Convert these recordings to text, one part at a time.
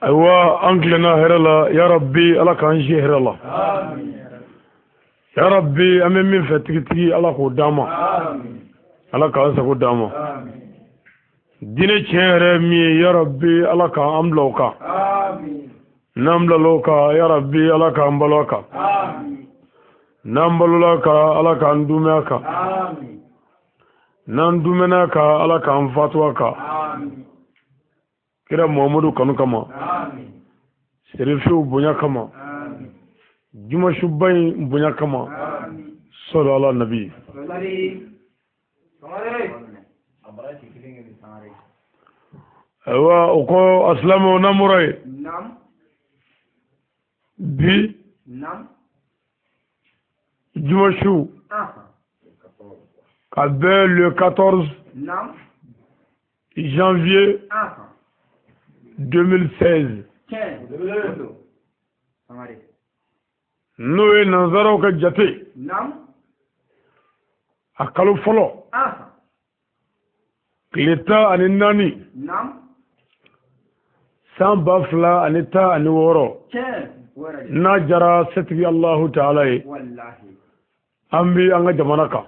Ayiwa, an tilenna hɛrɛ la. Ya Rabbi, Ala k'an si hɛrɛ la. Ya Rabbi, an bɛ min fɛ tigitigi, Ala k'o d'an ma. Ala k'an sago d'an ma. Diinɛ tiɲɛ yɛrɛ min ye, ya Rabbi, Ala k'an bila o kan. N'an bilala o kan, ya Rabbi, Ala k'an balo a kan. N'an balola a kan, Ala k'an dumɛ a kan. N'an dumɛna a kan, Ala k'an fatu a kan, kira Muhamadu kanu kama, serifiw bonya kama, jumasuba in bonya kama. Sɔlɔ ala nabi. Ayiwa, o kɔ, a silamɛw, n'an bɔra yen bi jumasu ka bɛn le 14 janvier 2016, n'o ye nanzaraw ka jate a kalo fɔlɔ tile 14, san 2016, n'a jara setigi Alahu Taala ye, an bi an ka jamana kan,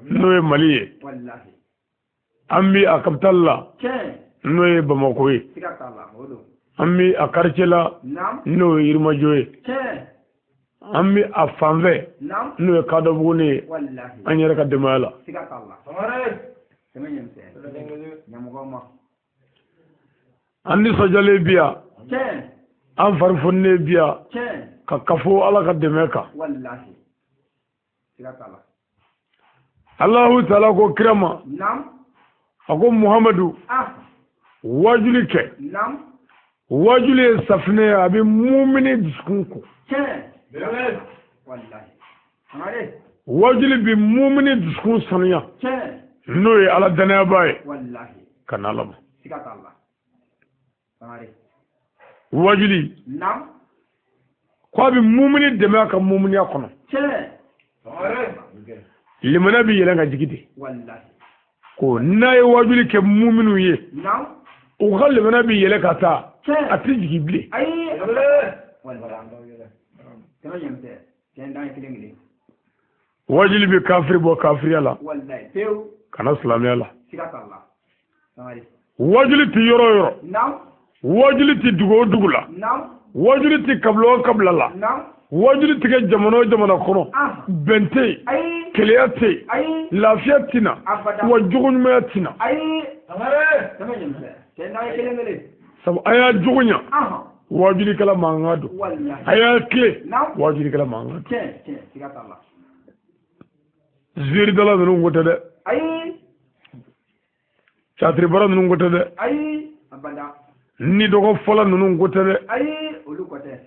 n'o ye Mali ye. An bi a capitale la, n'o ye Bamako ye. An bi a quartier la, n'o ye Yirimajɔ ye. An bi a fanfɛ, n'o ye Kadɔbuguni ye, an yɛrɛ ka denbaya la. An nisɔndiyalen bi yan, an fari foninen bi yan ka kafo Ala ka dɛmɛ kan. Alahu Taala ko kira ma, a ko Muhamadu, wajuli kɛ. Wajuli ye safinɛ ye, a bɛ mumini dusukun ko. Wajuli bɛ mumini dusukun sanuya, n'o ye Ala danayaba ye ka na Ala ma. Wajuli ko a bɛ mumini dɛmɛ a ka muminiya kɔnɔ. Limaniya bɛ yɛlɛn ka jigin de ko n'a ye wajuli kɛ muminiw ye, u ka limaniya bɛ yɛlɛ ka taa, a tɛ jigin bilen. Wajuli bɛ kafiri bɔ kafiriya la ka na silamɛya la. Wajuli tɛ yɔrɔ o yɔrɔ, wajuli tɛ dugu o dugu la, wajuli tɛ kabila o kabila la, wajuli tɛ kɛ jamana o jamana kɔnɔ, bɛn tɛ yen, keleya tɛ yen, lafiya tɛ na, wa jogoɲumanya tɛ na. Sabu a y'a jogo ɲa, wajulikɛla mankan don. A y'a tile, wajulikɛla mankan don. Ziiridala ninnu ko tɛ dɛ, catiribara ninnu ko tɛ dɛ, ni dɔgɔ fɔla ninnu ko tɛ dɛ,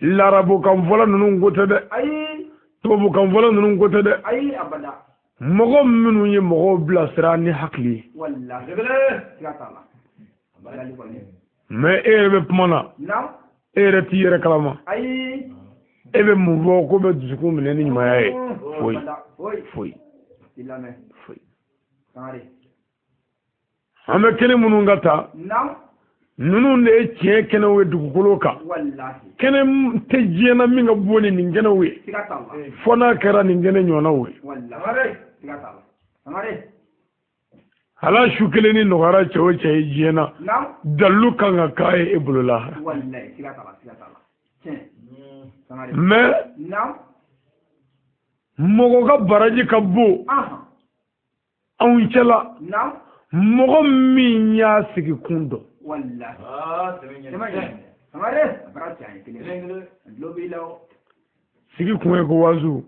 larabukan fɔla ninnu ko tɛ dɛ, tubabukan fɔla ninnu ko tɛ dɛ. Mɔgɔ minnu ye mɔgɔw bilasira ni hakili ye. Mais e yɛrɛ bɛ kuma na, e yɛrɛ t'i yɛrɛ kalama. E bɛ mun fɔ ko bɛ dusukun minɛ ni ɲumanya ye? Foyi foyi foyi. An bɛ kɛnɛ minnu ka ta, ninnu de ye tiɲɛ kɛnɛw ye dugukolo kan. Kɛnɛ tɛ diɲɛ na min ka bon ni nin kɛnɛw ye, fo n'a kɛra nin kɛnɛ ɲɔgɔnnaw ye. Ala su kelen ni nɔgɔyara cɛ o cɛ ye diɲɛ na, dalilu kan ka k'a ye e bolo lahara. Mais mɔgɔ ka baraji ka bon anw cɛla, mɔgɔ min y'a sigi kun dɔn. Sigi kun ye ko wazu.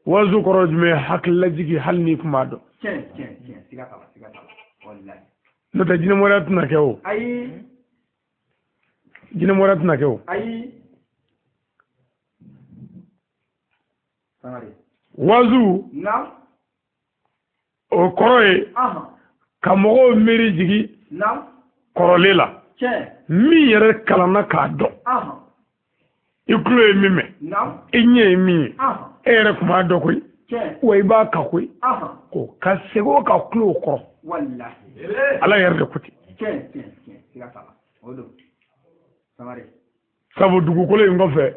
Wazu kɔrɔ jumɛn? Hakililajigi, hali n'i kun b'a dɔn. N'o tɛ jinɛmɔrɔya tɛna kɛ o. Jinɛmɔrɔya tɛna kɛ o. Wazu o kɔrɔ ye ka mɔgɔw miiri jigin kɔrɔlen la, min yɛrɛ kalanna k'a dɔn. I tulo ye min mɛn, i ɲɛ ye min ye, e yɛrɛ tun b'a dɔn koyi, wa i b'a kan koyi, ko ka segin o ka tulo kɔrɔ. Ala yɛrɛ de ko ten. Sabu dugukolo in kɔfɛ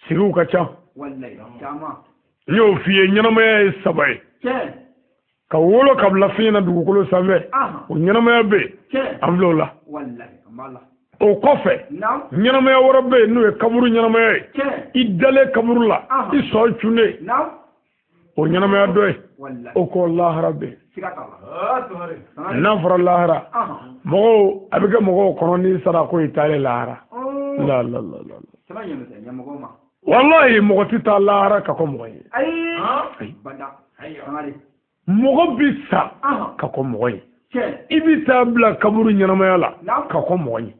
sigiw ka ca. N y'o f'i ye, ɲɛnamaya ye saba ye. Ka wolo ka bila fiɲɛ na dugukolo sanfɛ, o ɲɛnamaya bɛ yen, an filɛ o la. O kɔfɛ ɲɛnamaya wɛrɛ bɛ yen n'o ye kaburu ɲɛnamaya ye. I dalen kaburu la, i sɔn cunnen, o ɲɛnamaya dɔ ye. O kɔ lahara bɛ yen. N'a fɔra lahara, mɔgɔw a bɛ kɛ mɔgɔw kɔnɔ n'i sara ko i taalen lahara. La la la la. Walahi mɔgɔ tɛ taa lahara ka kɔ mɔgɔ ye. Mɔgɔ bi sa ka kɔ mɔgɔ ye. I bɛ taa bila kaburu ɲɛnamaya la ka kɔ mɔgɔ ye.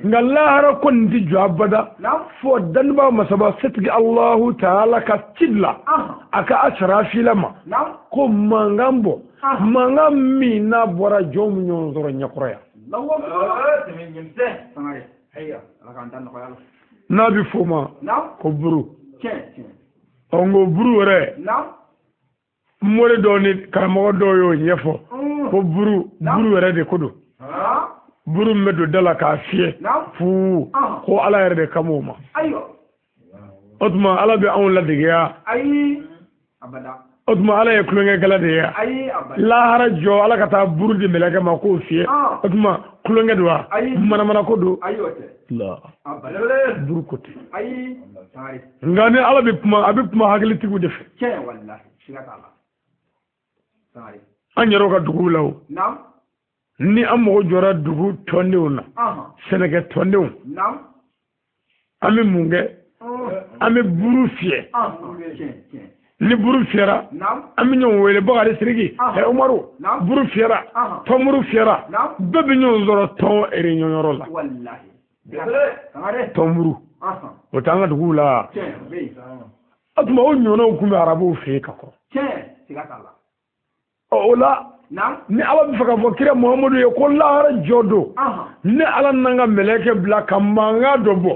Nka lahara ko nin tɛ jɔ abada fo danibaa masaba setigi Alahu taala ka ci bila a ka asarafila ma ko mankan bɔ, mankan min n'a bɔra jɔnw bɛ ɲɔgɔn sɔrɔ ɲɛkɔrɔ yan. N'a bɛ f'o ma ko buru. Ɔ nko buru yɛrɛ, mori dɔw ni karamɔgɔ dɔw y'o ɲɛfɔ ko buru buru yɛrɛ de ko don. Buru min bɛ don da la k'a fiyɛ fuu, ko Ala yɛrɛ de kama o ma. O tuma Ala bɛ anw ladegeya. O tuma Ala ye tulonkɛkɛla de ye. Lahara jɔ Ala ka taa buru di mɛlɛkɛ ma k'o fiyɛ. O tuma tulonkɛ don wa? Manamana ko don. Buru ko tɛ. Nka ni Ala bɛ kuma, a bɛ kuma hakilitigiw de fɛ. An yɛrɛw ka duguw la o, ni an mago jɔra dugu tɔndenw na, sɛnɛkɛ tɔndenw, an bɛ mun kɛ? An bɛ buru fiyɛ. Ni buru fiyɛra, an bɛ ɲɔgɔn wele Bakari Sidiki, ɛ Umaru, buru fiyɛra, tɔnburu fiyɛra, bɛɛ bɛ ɲɔgɔn sɔrɔ tɔn réunion yɔrɔ la. Tɔnburu o t'an ka duguw la. O tuma o ɲɔgɔnnaw tun bɛ arabuw fɛ yen ka kɔrɔ. Ɔ o la, ni Ala bɛ fɛ k'a fɔ kira Muhamadu ye ko lahara jɔ don, ni Ala n'an ka mɛlɛkɛ bila ka mankan dɔ bɔ,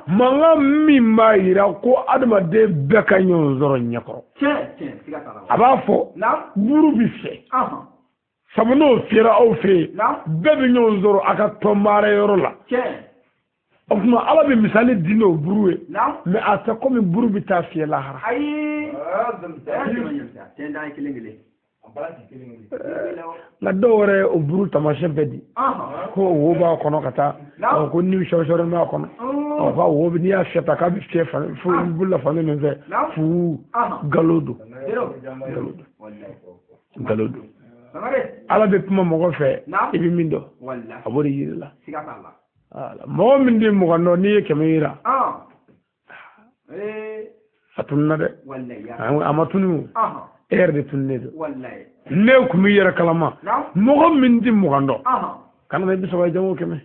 mankan min b'a yira ko adamaden bɛɛ ka ɲɔgɔn sɔrɔ ɲɛkɔrɔ. A b'a fɔ buru bɛ fiyɛ. Sabu n'o fiyɛra aw fɛ yen, bɛɛ bɛ ɲɔgɔn sɔrɔ a ka tɔnbaara yɔrɔ la. O tuma Ala bɛ misali di n'o buru ye, mais a tɛ komi buru bɛ taa fiyɛ lahara. Nka dɔw yɛrɛ o buru taamasiyɛn bɛɛ di ko wo b'a kɔnɔ ka taa, ko ni sɔrɔsɔrɔ b'a kɔnɔ, ɔ ka wo n'i y'a fiyɛ ta k'a bɛ fiyɛ fo i bolola fan min fɛ fuu, nkalon don, nkalon don. Ala bɛ kuma mɔgɔ fɛ i bɛ min dɔn, a b'o de yir'i la. Mɔgɔ min tɛ mugan dɔn, n'i ye 100 yira, a tununna dɛ, a ma tunu, e yɛrɛ de tununnen don. Ne kun b'i yɛrɛ kalama, mɔgɔ min tɛ mugan dɔn, kana na 30 ye jango 100.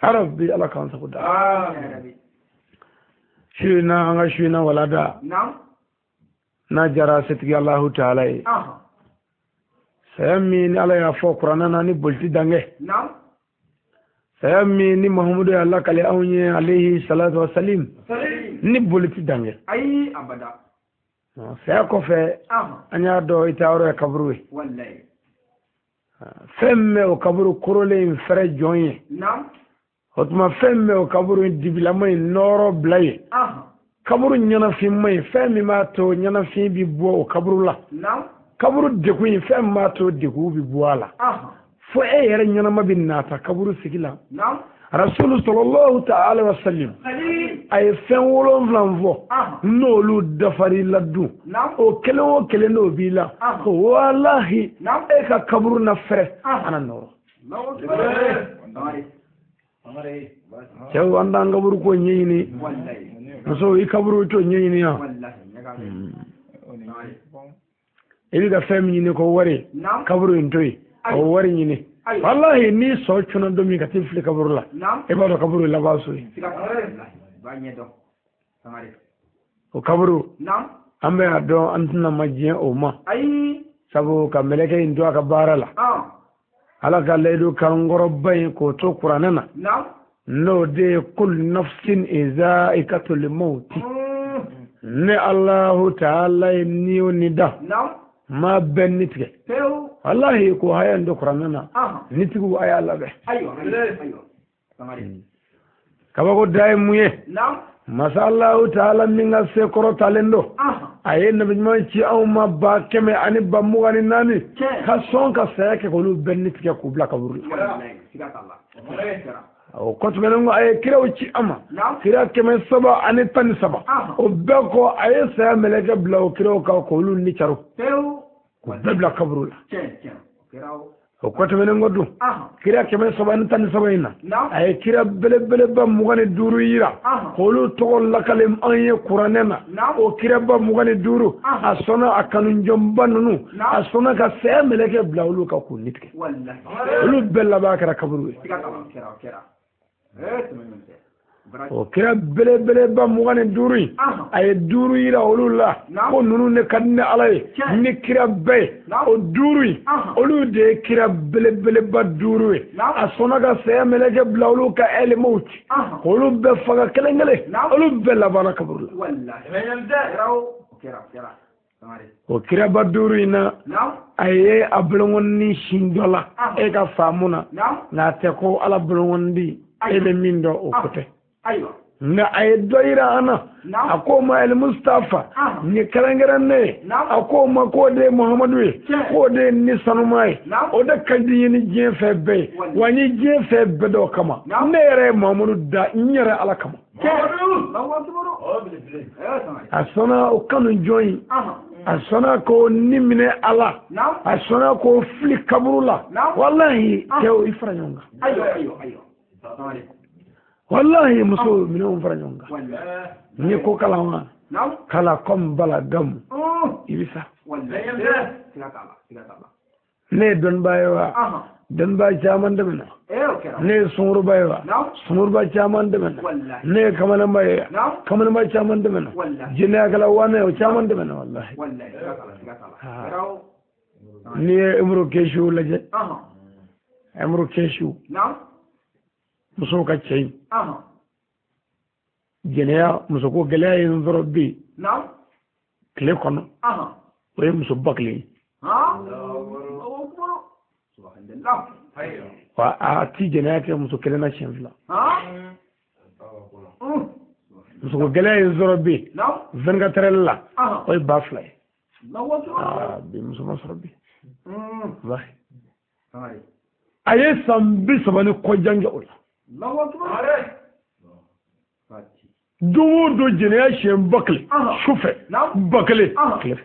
Harabi Ala k'an sago da. Su in na, an ka su in na walada n'a jara setigi Alahu taala ye. Saya min ni Ala y'a fɔ kuranɛ na ni boli tɛ dan kɛ. Saya min ni Muhamadu y'a lakale anw ye alayhi salatu wa salim, ni boli tɛ dan kɛ. Saya kɔfɛ an y'a dɔn i taa yɔrɔ ye kaburu ye. Fɛn min bɛ o kaburu korolen in fɛrɛ jɔn ye, o tuma fɛn min bɛ o kaburu in dibilama in nɔrɔ bila yen, kaburu ɲɛnafinma in, fɛn min b'a to ɲɛnafin bɛ bɔ o kaburu la, kaburu degun in, fɛn min b'a to degun bɛ bɔ a la, fo e yɛrɛ ɲɛnama bɛ nata kaburu sigi la. Rasulu sallallahu ta'ala wa sallam a ye fɛn 7 fɔ, n'olu dafar'i la dun, o kelen o kelen n'o b'i la, ko walahi e ka kaburu na fɛrɛ a na nɔrɔ. Cɛw, an t'an kaburu ko ɲɛɲini, musow i kaburu t'o ɲɛɲini yan. I bɛ ka fɛn min ɲini ko wari, kaburu in to yen, o wari ɲini. Walahi n'i sɔ cunna don min ka t'i fili kaburu la, i b'a dɔn kaburu ye laban so ye. O kaburu an bɛ a dɔn an tɛna ma diɲɛ o ma, sabu ka mɛlɛkɛ in to a ka baara la. Ala ka layidu kankɔrɔba in k'o to kuranɛ na, n'o de ye kul nafsin izaikatul mawti. Ne Alahu taala ye ni o ni da, Maa bɛɛ ni tigɛ. Walahi ko haya in dɔ kuranɛ na. Nitigiw a y'a labɛn. Kabako da ye mun ye? Masa Alahu taala min ka se kɔrɔtalen don. A ye nabi ɲuman ci anw ma 124,000 ka sɔn ka saya kɛ k'olu bɛɛ ni tigɛ k'u bila kaburu la. O kɔ tɛmɛnen kɔ a ye kiraw ci an ma. Kira 313. O bɛɛ kɔ a ye saya mɛlɛkɛ bila o kiraw kan k'olu ni caro. K'u bɛɛ bila kaburu la. O kɔ tɛmɛnen kɔ dun. Kira 313 in na. A ye kira belebeleba 25 yira. K'olu tɔgɔ lakale an ye kuranɛ na. O kiraba 25. A sɔnna a kanujɔnba ninnu. A sɔnna ka saya mɛlɛkɛ bila olu kan k'u ni tigɛ. Olu bɛɛ laban kɛra kaburu ye. O kira belebeleba 25 in a ye 5 yira olu la ko ninnu ne ka di ne Ala ye ni kira bɛɛ ye o 5 in olu de ye kira belebeleba 5 ye a sɔnna ka saya mɛlɛkɛ bila olu ka ɛlɛmaw ci k'olu bɛɛ faga kelen kelen olu bɛɛ labanna kaburu la. O kiraba 5 in na a ye a bolonkɔni sin dɔ la e ka faamu na nka a tɛ ko Ala bolonkɔni e bɛ min dɔn o ko tɛ. Nka a ye dɔ yira an na a k'o ma El Mustafa nin ye kɛrɛnkɛrɛnnen ye a k'o ma k'o de ye Muhamadu ye k'o de ye ni sanuma ye o de ka di n ye ni diɲɛ fɛn bɛɛ ye wa n ye diɲɛ fɛn bɛɛ dɔn o kama ne yɛrɛ ye Muhamadu da n yɛrɛ Ala kama. A sɔnna o kanu jɔn in a sɔnna k'o ni minɛ Ala a sɔnna k'o fili kaburu la walahi cɛw i fara ɲɔgɔn kan. Wallahi muso minɛnw fara ɲɔgɔn kan n'i ko kalan wa kala comme bala gamu i bɛ sa. Ne ye dɔnnibaa ye wa dɔnnibaa caman dɛmɛna ne ye sunkuruba ye wa sunkuruba caman dɛmɛna ne ye kamalenba ye kamalenba caman dɛmɛna jɛnɛyakɛla wanɛ o caman dɛmɛna walahi. N'i ye Imuru Kesiw lajɛ Imuru Kesiw musow ka cɛ in jɛnɛya musoko gɛlɛya ye n sɔrɔ bi tile kɔnɔ o ye muso 1000 ye wa a ti jɛnɛya kɛ muso kelen na siɲɛ 2 musoko gɛlɛya ye n sɔrɔ bi 24 heures la o ye 2000 ye bi muso ma sɔrɔ bi walahi. A ye san 30 ni kɔjan kɛ o la. Don o don jɛnɛya siɲɛ 1000 sufɛ 1000 tile fɛ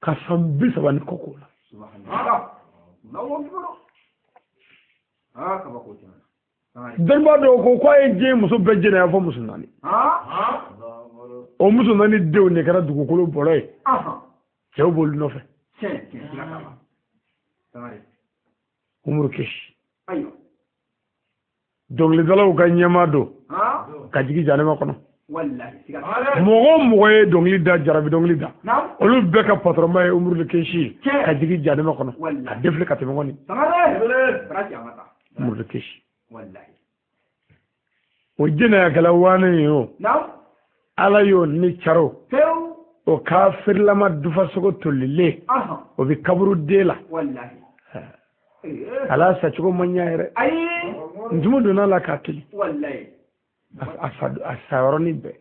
ka san 30 ni kɔ k'o la. Dɔnnibaa dɔw ko k'a ye diɲɛ muso bɛɛ jɛnɛya fɔ muso 4. O muso 4 denw de kɛra dugukolo bɔrɔ ye cɛw b'olu nɔfɛ. Umaru Kesi dɔnkilidalaw ka ɲɛmaa don ka jigin janɛmɛ kɔnɔ. Mɔgɔ o mɔgɔ ye dɔnkili da jarabi dɔnkili da olu bɛɛ ka patɔrɔnba ye Umaru Kesi ye ka jigin janɛmɛ kɔnɔ ka defile ka tɛmɛ kɔni. Umaru Kesi o jɛnɛyakɛla wanɛ ye o Ala y'o ni caro o kafirilama dufasogo tolilen o bɛ kaburu den la. Ala sacogo man ɲa yɛrɛ. Ntumu donna la k'a toli a sa yɔrɔnin bɛɛ.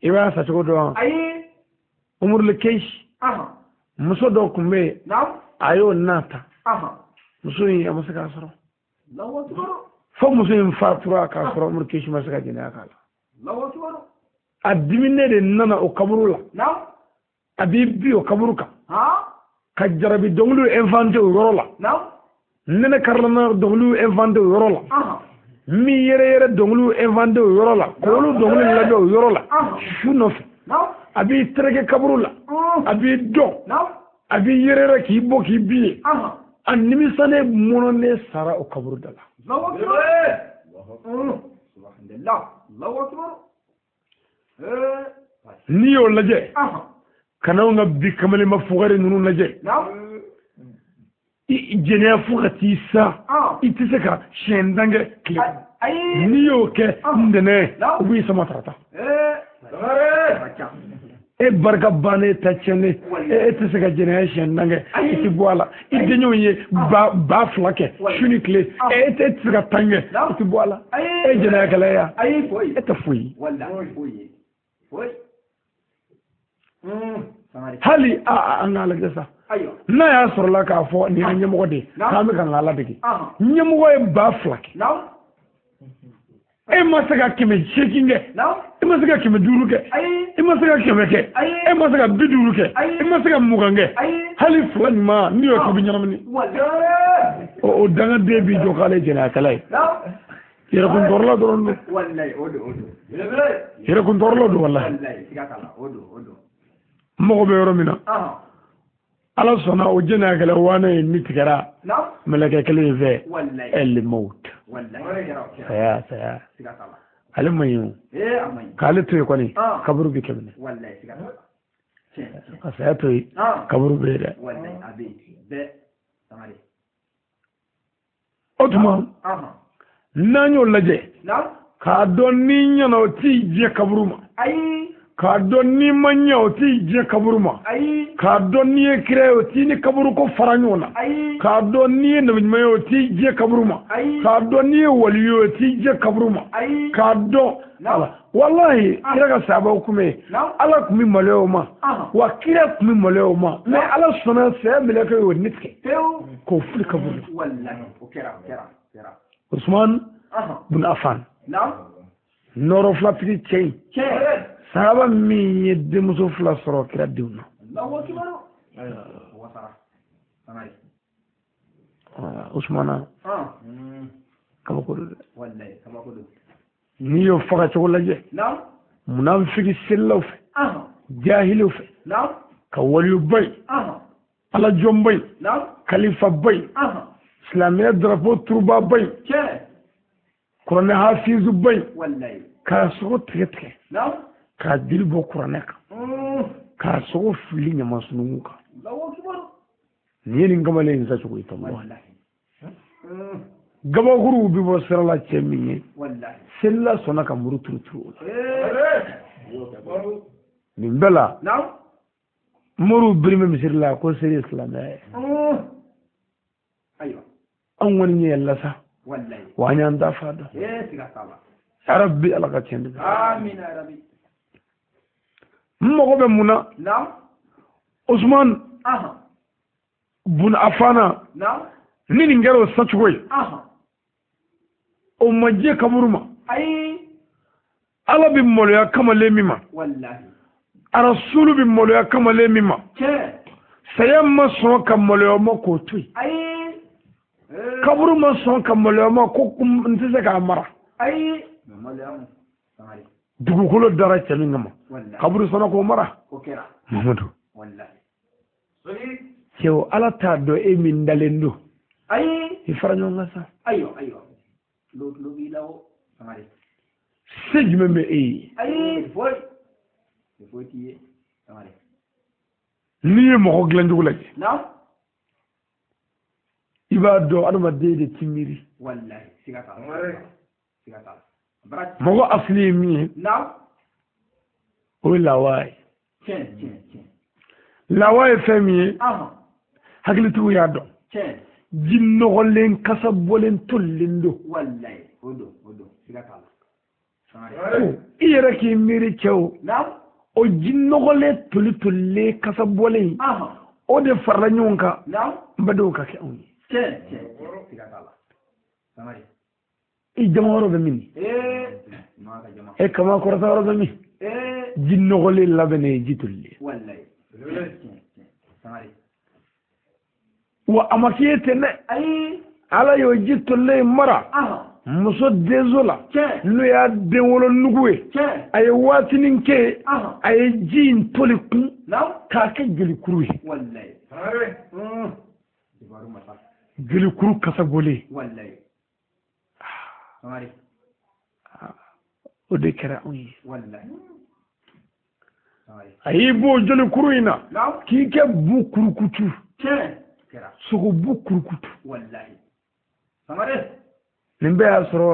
I b'a sacogo dɔn wa? Umaru Kesi muso dɔ tun bɛ yen a y'o na ta muso in a ma se k'a sɔrɔ fo muso in fatura k'a sɔrɔ Umaru Kesi ma se ka jɛnɛya k'a la. A diminen de nana o kaburu la a b'i bi o kaburu kan ka jarabi dɔnkiliw inventé o yɔrɔ la nɛnɛ karilana dɔnkiliw inventé o yɔrɔ la min yɛrɛ yɛrɛ dɔnkiliw inventé o yɔrɔ la k'olu dɔnkili labɛn o yɔrɔ la su nɔfɛ a b'i tereke kaburu la a b'i dɔn a b'i yɛrɛ yɛrɛ k'i bɔ k'i bi ye a nimisanen mɔnɔnen sara o kaburu da la. N'i y'o lajɛ ka n'anw ka bi kamalenba fugari ninnu lajɛ jɛnɛya fo ka t'i sa i tɛ se ka siɲɛ tan kɛ tile kɔnɔ n'i y'o kɛ ntɛnɛn u b'i sama tarata. E barika bannen ta tiɲɛnen, e tɛ se ka jɛnɛya siɲɛ tan kɛ, i tɛ bɔ a la. I denɲɔgɔn ye ba fila kɛ su ni tile, e tɛ se ka tan kɛ, i tɛ bɔ a la. E jɛnɛyakɛla ye wa? E tɛ foyi. Hali an k'a lajɛ sa, n'a y'a sɔrɔla k'a fɔ nin y'an ɲɛmɔgɔ de ye, k'an bɛ ka n ladege, ɲɛmɔgɔ ye 2000 kɛ, e ma se ka 800 kɛ, e ma se ka 500 kɛ, e ma se ka 100 kɛ, e ma se ka 50 kɛ, e ma se ka 20 kɛ, hali fila ɲuman n'i y'o kɛ i bɛ ɲɛnamini. O dangaden b'i jɔ k'ale jɛnɛyakɛla ye. Yɛrɛkuntɔrɔla dɔrɔn don. Yɛrɛkuntɔrɔla don walahi. N mago bɛ yɔrɔ min na, Ala sɔnna o jɛnɛyakɛla waana ye ni tigɛra mɛlɛkɛ kelen in fɛ, ɛlimawut, saya saya, ale man ɲi o, k'ale to yen kɔni kaburu bɛ kɛ minɛ, ka saya to yen kaburu bɛ yen dɛ. O tuma n'an y'o lajɛ k'a dɔn n'i ɲɛna o t'i jɛ kaburu ma, k'a dɔn n'i ma ɲɛ o t'i jɛ kaburu ma, k'a dɔn n'i ye kira ye o t'i ni kaburu ko fara ɲɔgɔn na, k'a dɔn n'i ye nabiɲuman ye o t'i jɛ kaburu ma, k'a dɔn n'i ye wali ye o t'i jɛ kaburu ma, k'a dɔn ala walahi kira ka sahabaw kun bɛ yen, Ala tun bɛ maloya o ma, wa kira tun bɛ maloya o ma, mais Ala sɔnna saya mɛlɛkɛ y'o ni tigɛ k'o fili kaburu la. Usman bin Affan, nɔrɔ filatigi cɛ in, sahaba min ye denmuso fila sɔrɔ kira denw na. Usmana kabako don dɛ. N'i y'o faga cogo lajɛ, munafiki selilaw fɛ, jahiliw fɛ, ka waliyuba ye, ala jɔnba ye, kalifaba ye, silamɛya drapeau turubaba ye, kuranɛ hafizuba ye, k'a sogo tigɛ tigɛ, k'a joli bɔ kuranɛ kan, k'a sogo fili ɲamasunungu kan. Nin ye nin kamalen in sacogo ye tɔmɔ. Gabakuruw bɛ bɔ sira la cɛ min ye, selila sɔnna ka muru turu turu o la. Nin bɛɛ la, moriw biri bɛ misiri la ko seli ye silamɛya ye. Anw kɔni ɲɛ yɛlɛla sa, wa an y'an ta fa dɔn. Yarabi Ala ka tiɲɛ di. N mago bɛ mun na? Usman bun Affana, ni nin kɛra o sacogo ye, o ma jɛ kaburu ma. Ala bɛ maloya kamalen min ma, Arasulu bɛ maloya kamalen min ma, saya ma sɔn ka maloya ma k'o to yen, kaburu ma sɔn ka maloya ma ko n tɛ se k'a mara. Dugukolo dara cɛ min kama, kaburu sɔnna k'o mara. Mamadu cɛw, Ala t'a dɔn e min dalen don, i fara ɲɔgɔn kan sa. Se jumɛn bɛ e ye? N'i ye mɔgɔ dilancogo lajɛ, i b'a dɔn adamaden de ti miiri. Mɔgɔ asili ye min ye, o ye lawa ye. Lawa ye fɛn min ye, hakilitigiw y'a dɔn. Ji nɔgɔlen kasa bɔlen tolilen don. I yɛrɛ k'i miiri cɛw, o ji nɔgɔlen toli tolilen kasa bɔlen, o de farala ɲɔgɔn kan n badenw ka kɛ anw ye. I jama yɔrɔ bɛ min? E kama kɔrɔta yɔrɔ bɛ min? Ji nɔgɔlen labɛnnen ye ji tolilen. Wa a ma k'i ye ten dɛ, Ala y'o ji tolilen mara muso denso la, n'o y'a den wolo nugu ye. A ye waatinin kɛ, a ye ji in toli kun k'a kɛ jolikuru ye. Jolikuru kasa bɔlen, o de kɛra anw ye. A y'i bɔ jolikuru in na k'i kɛ bu kurukutu, sogobu kurukutu. Nin bɛɛ y'a sɔrɔ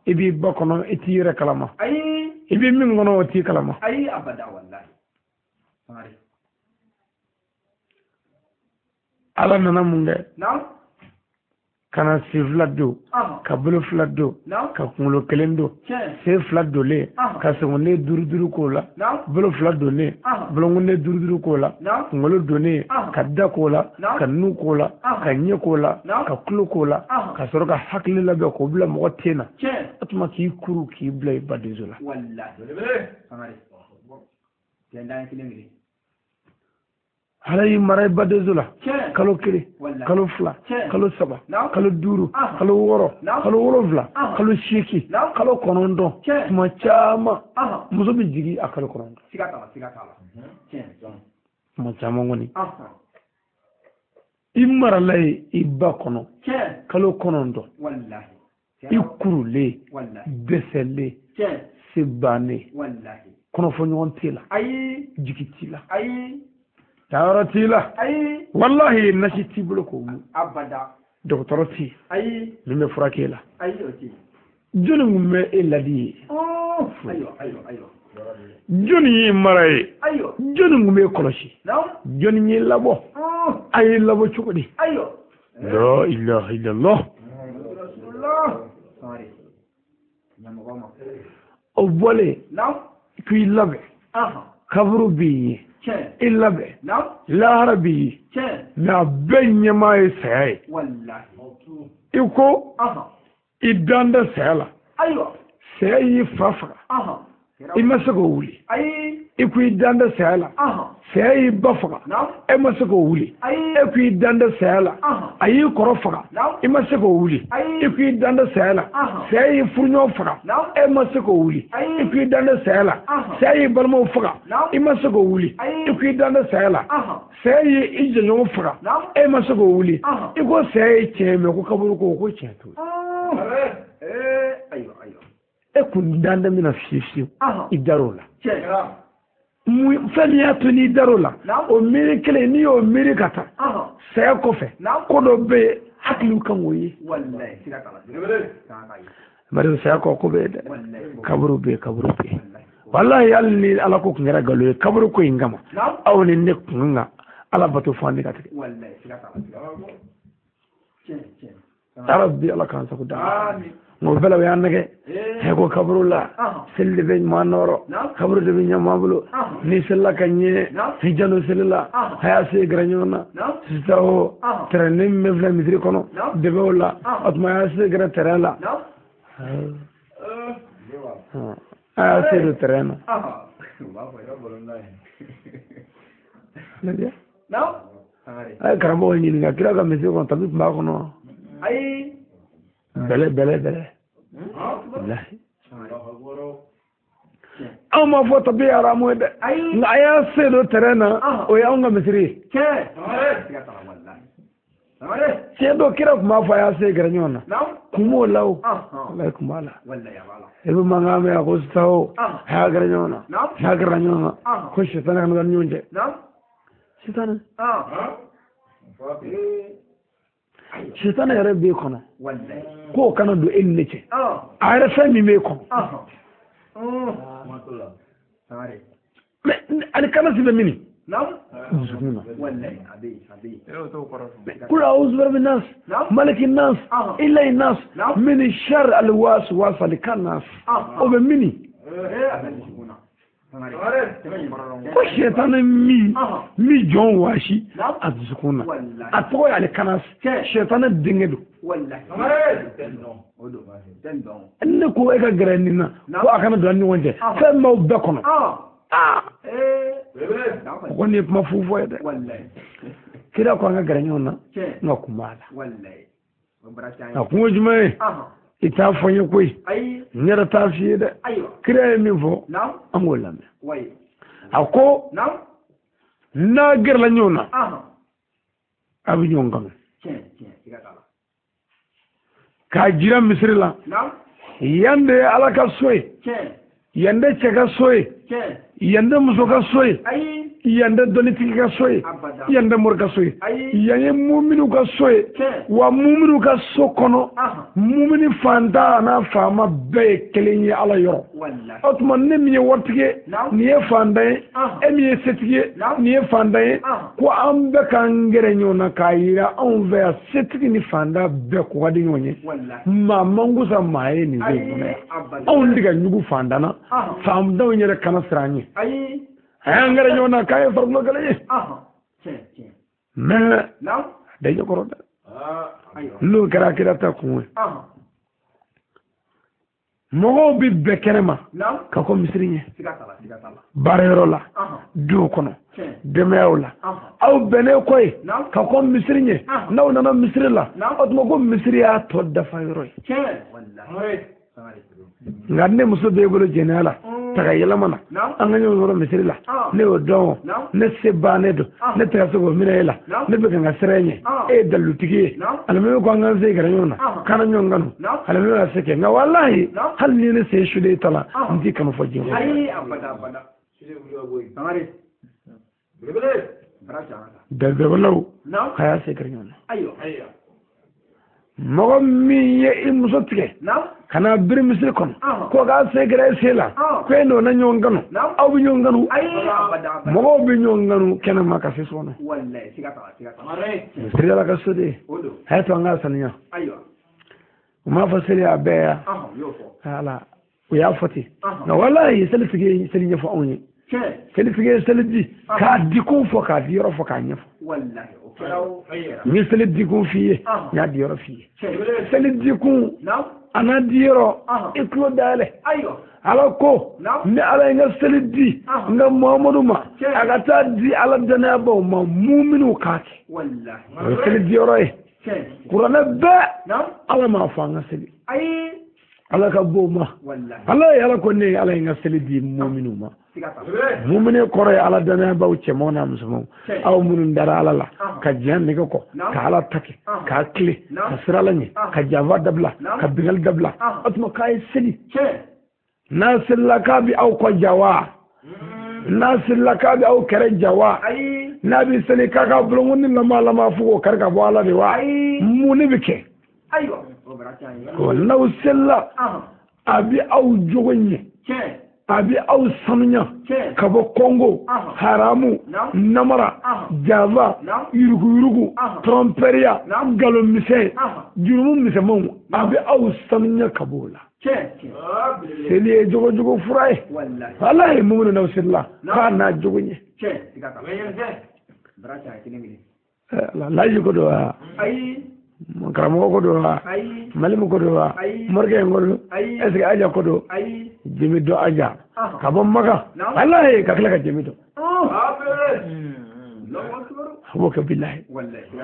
i b'i ba kɔnɔ, i t'i yɛrɛ kalama. I bɛ min kɔnɔ o t'i kalama. Ayi abada wallahi. Ala nana mun kɛ? Ka na sen fila don, ka bolo fila don, ka kunkolo kelen don, sen fila donlen, ka senkunden duuru duuru k'o la, bolo fila donnen, bolokunden duuru duuru k'o la, kunkolo donnen, ka da k'o la, ka nun k'o la, ka ɲɛ k'o la, ka tulo k'o la, ka sɔrɔ ka hakili labɛn k'o bila mɔgɔ ten na. O tuma k'i kuru k'i bila i badenso la. Ala y'i mara i badenso la kalo kelen, kalo fila, kalo saba, kalo duuru, kalo wɔɔrɔ, kalo wolonwula, kalo seegin, kalo kɔnɔntɔn. Tuma caman muso bɛ jigin a kalo kɔnɔntɔn. Tuma caman kɔni i marala ye i ba kɔnɔ kalo kɔnɔntɔn, i kurulen, dɛsɛlen, se bannen, kɔnɔfɔɲɔgɔn t'e la, jigi t'i la, taayɔrɔ t'i la, walahi nasi t'i bolo k'o mun, dɔgɔtɔrɔ t'i min bɛ furakɛ la. Jɔnni kun bɛ e ladi ye? Jɔnni y'i mara ye? Jɔnni kun b'e kɔlɔsi? Jɔnni y'i labɔ? A y'i labɔ cogo di? La ilaha illallah. O bɔlen k'i labɛn, kaburu b'i ye, i labɛn, lahara b'i ye, mɛ a bɛɛ ɲɛmaa ye saya ye. I ko i dan tɛ saya la, saya y'i fa faga, i ma se k'o wuli. I ko i dan tɛ saya la, saya y'i ba faga, e ma se k'o wuli. E ko i dan tɛ saya la, a y'i kɔrɔ faga, i ma se k'o wuli. I ko i dan tɛ saya la, saya y'i furuɲɔgɔn faga, e ma se k'o wuli. I ko i dan tɛ saya la, saya y'i balimaw faga, i ma se k'o wuli. I ko i dan tɛ saya la, saya y'i jɛɲɔgɔn faga, e ma se k'o wuli. I ko saya ye tiɲɛ ye, mɛ ko kaburu ko ko tiɲɛ t'o ye. E kun dan tɛ min na fiyewu fiyewu, i dar'o la. Fɛn min y'a to n'i dar'o la, o miiri kelen n'i y'o miiri ka taa saya kɔfɛ, ko dɔ bɛ yen hakiliw kan k'o ye. Bari saya kɔ ko bɛ yen dɛ, kaburu bɛ yen, kaburu bɛ yen. Walahi hali ni ala ko kun kɛra nkalon ye kaburu ko in kama, aw ni ne kun kan ala bato fo an ne ka tigɛ. Rabbi ala k'an sago da. Nka o bɛɛ la o y'an nɛgɛ. E ko kaburu la, seli de bɛ ɲuman nɔrɔ, kaburu de bɛ ɲɛ bolo. N'i selila ka ɲɛ, i janto seli la, a y'a se gɛrɛ ɲɔgɔn na. Sisan o tɛrɛnin min bɛ filɛ misiri kɔnɔ, dɛbɛw o la, o tuma a y'a se gɛrɛ tɛrɛn la. A y'a se don tɛrɛn na. A ye karamɔgɔ ɲininka, kira ka misiri kɔnɔ tapi tun b'a kɔnɔ. Bɛlɛ bɛlɛ bɛlɛ. Walahi. Anw m'a fɔ tapi haramu ye dɛ, nka a y'a se don tɛrɛn na, o ye anw ka misiri ye. Tiɲɛ don, kira tun b'a fɔ a y'a se gɛrɛ ɲɔgɔn na, kun b'o la o, walahi kun b'a la. I bɛ mankan mɛn a ko sisan o, a y'a gɛrɛ ɲɔgɔn na, a y'a gɛrɛ ɲɔgɔn na, ko sitanɛ kana taa ni ɲɔgɔn cɛ. Sitanɛ. Sitanɛ yɛrɛ b'e kɔnɔ, k'o kana don e ni ne cɛ. A yɛrɛ fɛn min b'e kɔnɔ. Mɛ alikanasi bɛ min? Dusukun na. Kul a'udhu bi rabbin nas, malikin nas, ilahin nas, min sharri alwaswas alkannas. O bɛ min? Ko sitanɛ min jɔn waasi a dusukun na, a tɔgɔ ye alikanasi, sitanɛ denkɛ don. Ne ko e ka gɛrɛ nin na, ko a kana don an ni ɲɔgɔn cɛ, fɛn b'aw bɛɛ kɔnɔ. O kɔni ye kuma fu fɔ ye dɛ. Kira ko an ka gɛrɛ ɲɔgɔn na, nka kun b'a la. A kun ye jumɛn ye? I t'a fɔ n ye koyi, n yɛrɛ t'a f'i ye dɛ. Kira ye min fɔ, an k'o lamɛn. A ko n'a gɛrɛla ɲɔgɔn na, a bɛ ɲɔgɔn kanu. K'a jira misiri la, yan de ye Ala ka so ye, yan de cɛ ka so ye. Yan tɛ muso ka so ye, yan tɛ dɔnnitigi ka so ye, yan tɛ mori ka so ye, yan ye muminu ka so ye. Wa muminu ka so kɔnɔ, mumini fantan n'a faama bɛɛ ye kelen ye Ala yɔrɔ. O tuma ne min ye waritigi ye, nin ye fantan ye, e min ye setigi ye, nin ye fantan ye, ko an bɛɛ k'an gɛrɛ ɲɔgɔn na k'a yira anw fɛ yan setigi ni fantan bɛɛ ko ka di ɲɔgɔn ye. Maa man kusa maa ye nin ko in kɔnɔ yan. Anw tɛ ka ɲugu fantan na, fantanw yɛrɛ kana siran an ɲɛ. A y'an gɛrɛ ɲɔgɔn na k'an ye farikolo kelen ye. Mais a bɛɛ ɲɛkɔrɔ dɛ. N'o kɛra kira ta kun ye. Mɔgɔw bɛ bɛn kɛnɛ ma ka kɔn misiri ɲɛ, baarayɔrɔ la, duw kɔnɔ, denbayaw la, aw bɛnnen kɔ yen ka kɔn misiri ɲɛ. N'aw nana misiri la, o tuma ko misiri y'a tɔ dafa yɔrɔ ye. Nka ne muso b'e bolo jɛnɛya la, taga yɛlɛma na, an ka ɲɔgɔn sɔrɔ misiri la, ne y'o dɔn, ne se bannen don, ne tɛ ka se k'o minɛ e la, ne bɛ ka n ka sira ɲɛ, e ye dalilutigi ye, alimami ko an k'an se gɛrɛ ɲɔgɔn na, k'an na ɲɔgɔn kanu, alimami y'a se kɛ. Nka walahi hali ni ne se sulen ta la, n t'i kanu fɔ diɲɛ kɔnɔ. Dalilutigilaw a y'a se gɛrɛ ɲɔgɔn na. Mɔgɔ min ye i muso tigɛ ka na biri misiri kɔnɔ ko k'a se kɛra e sen la, ko e n'o na ɲɔgɔn kanu, aw bɛ ɲɔgɔn kanu. Mɔgɔw bɛ ɲɔgɔn kanu kɛnɛma ka se so kɔnɔ. Misiri Ala ka so de ye, a y'a to an k'a sanuya. U m'a fɔ seli a bɛɛ ya, ala u y'a fɔ ten. Nka walahi selitigi ye seli ɲɛfɔ anw ye. Selitigi ye seli di k'a dikun fɔ, k'a di yɔrɔ fɔ, k'a ɲɛfɔ. N ye seli dikun f'i ye, n y'a di yɔrɔ f'i ye. Seli dikun a n'a di yɔrɔ, i tulo dayɛlɛ. Ala ko ni Ala ye n ka seli di n ka Muhamadu ma, a ka taa di Ala dannayabaw ma, muminiw k'a kɛ. O ye seli di yɔrɔ ye. Kuranɛ bɛɛ Ala m'a fɔ an ka seli. Ala ka b'o ma. Ala ye Ala ko ne ye Ala ye n ka seli di muminiw ma. Mumini kɔrɔ ye Ala dannayabaw cɛmanw n'a musomanw, aw minnu dara Ala la ka diɲɛ nege kɔ, ka Ala ta kɛ, k'a tile, ka sira Ala ɲɛ, ka janfa dabila, ka bingali dabila. O tuma k'a ye seli. N'a selila k'a bɛ aw kɔ ja wa? N'a selila k'a bɛ aw kɛrɛ ja wa? N'a bɛ seli k'a ka bolonkɔni lama lama fo k'o kari ka bɔ Ala de wa? Mun de bɛ kɛ? Ko n'aw selila a bɛ aw jogo ɲɛ, a bɛ aw sanuya ka bɔ kɔngo, haramu, namara, janfa, yuruguyurugu, tɔrɔnpɛriya, nkalon misɛn, jurumu misɛnmanw, a bɛ aw sanuya ka bɔ o la. Seli ye jogojugu fura ye. Walahi muminu n'aw selila k'a n'a jogo ɲɛ. Laji ko don wa? Karamɔgɔ ko don wa? Malimu ko don wa? Morikɛ in ko don? Est ce que Aja ko don? Jemi dɔ Aja ka bɔ Maka, walahi ka tila ka jemi dɔn. A b'o kɛ bilahi.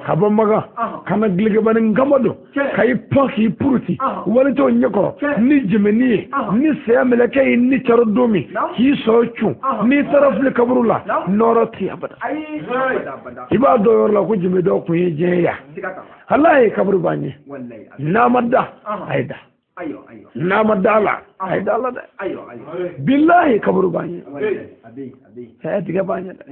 Ka bɔ Maka ka na gilekibani kama don, ka i pan k'i puruti walitɔw ɲɛkɔrɔ ni jɛmɛni ye, ni saya mɛlɛkɛ ye ni caro don min k'i sɔrɔ cun, n'i taara fili kaburu la, nɔrɔ tɛ abada. I b'a dɔn yɔrɔ la ko jɛmɛ dɔ kun ye diɲɛ ya. Walahi kaburu b'a ɲɛ. N'a ma da, a ye da. N'a ma da la, a ye da la dɛ. Bilahi kaburu b'a ɲɛ. Dingɛ b'a ɲɛ dɛ.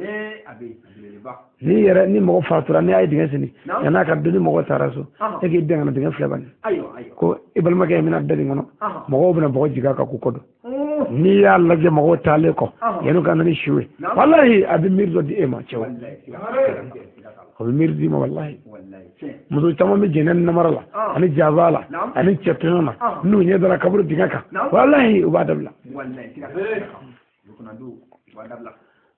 Ni yɛrɛ ni mɔgɔ fatura, n'i y'a ye dingɛ senni, yann'a ka don, ni mɔgɔ taara so, e k'i den ka na dingɛ filɛ bani. Ko i balimakɛ in bɛna da nin kɔnɔ, mɔgɔw bɛna bɔgɔ jigin a kan k'u kɔ don. N'i y'a lajɛ mɔgɔw taalen kɔ, yanni ka na ni su ye, walahi a bɛ miiri dɔ di e ma cɛw. A bɛ miiri d'i ma walahi. Muso caman bɛ jɛnɛ ni namara la, ani jaba la, ani cɛtɔɲɔ na, n'u ɲɛ dara kaburu dingɛ kan, walahi u b'a dabila.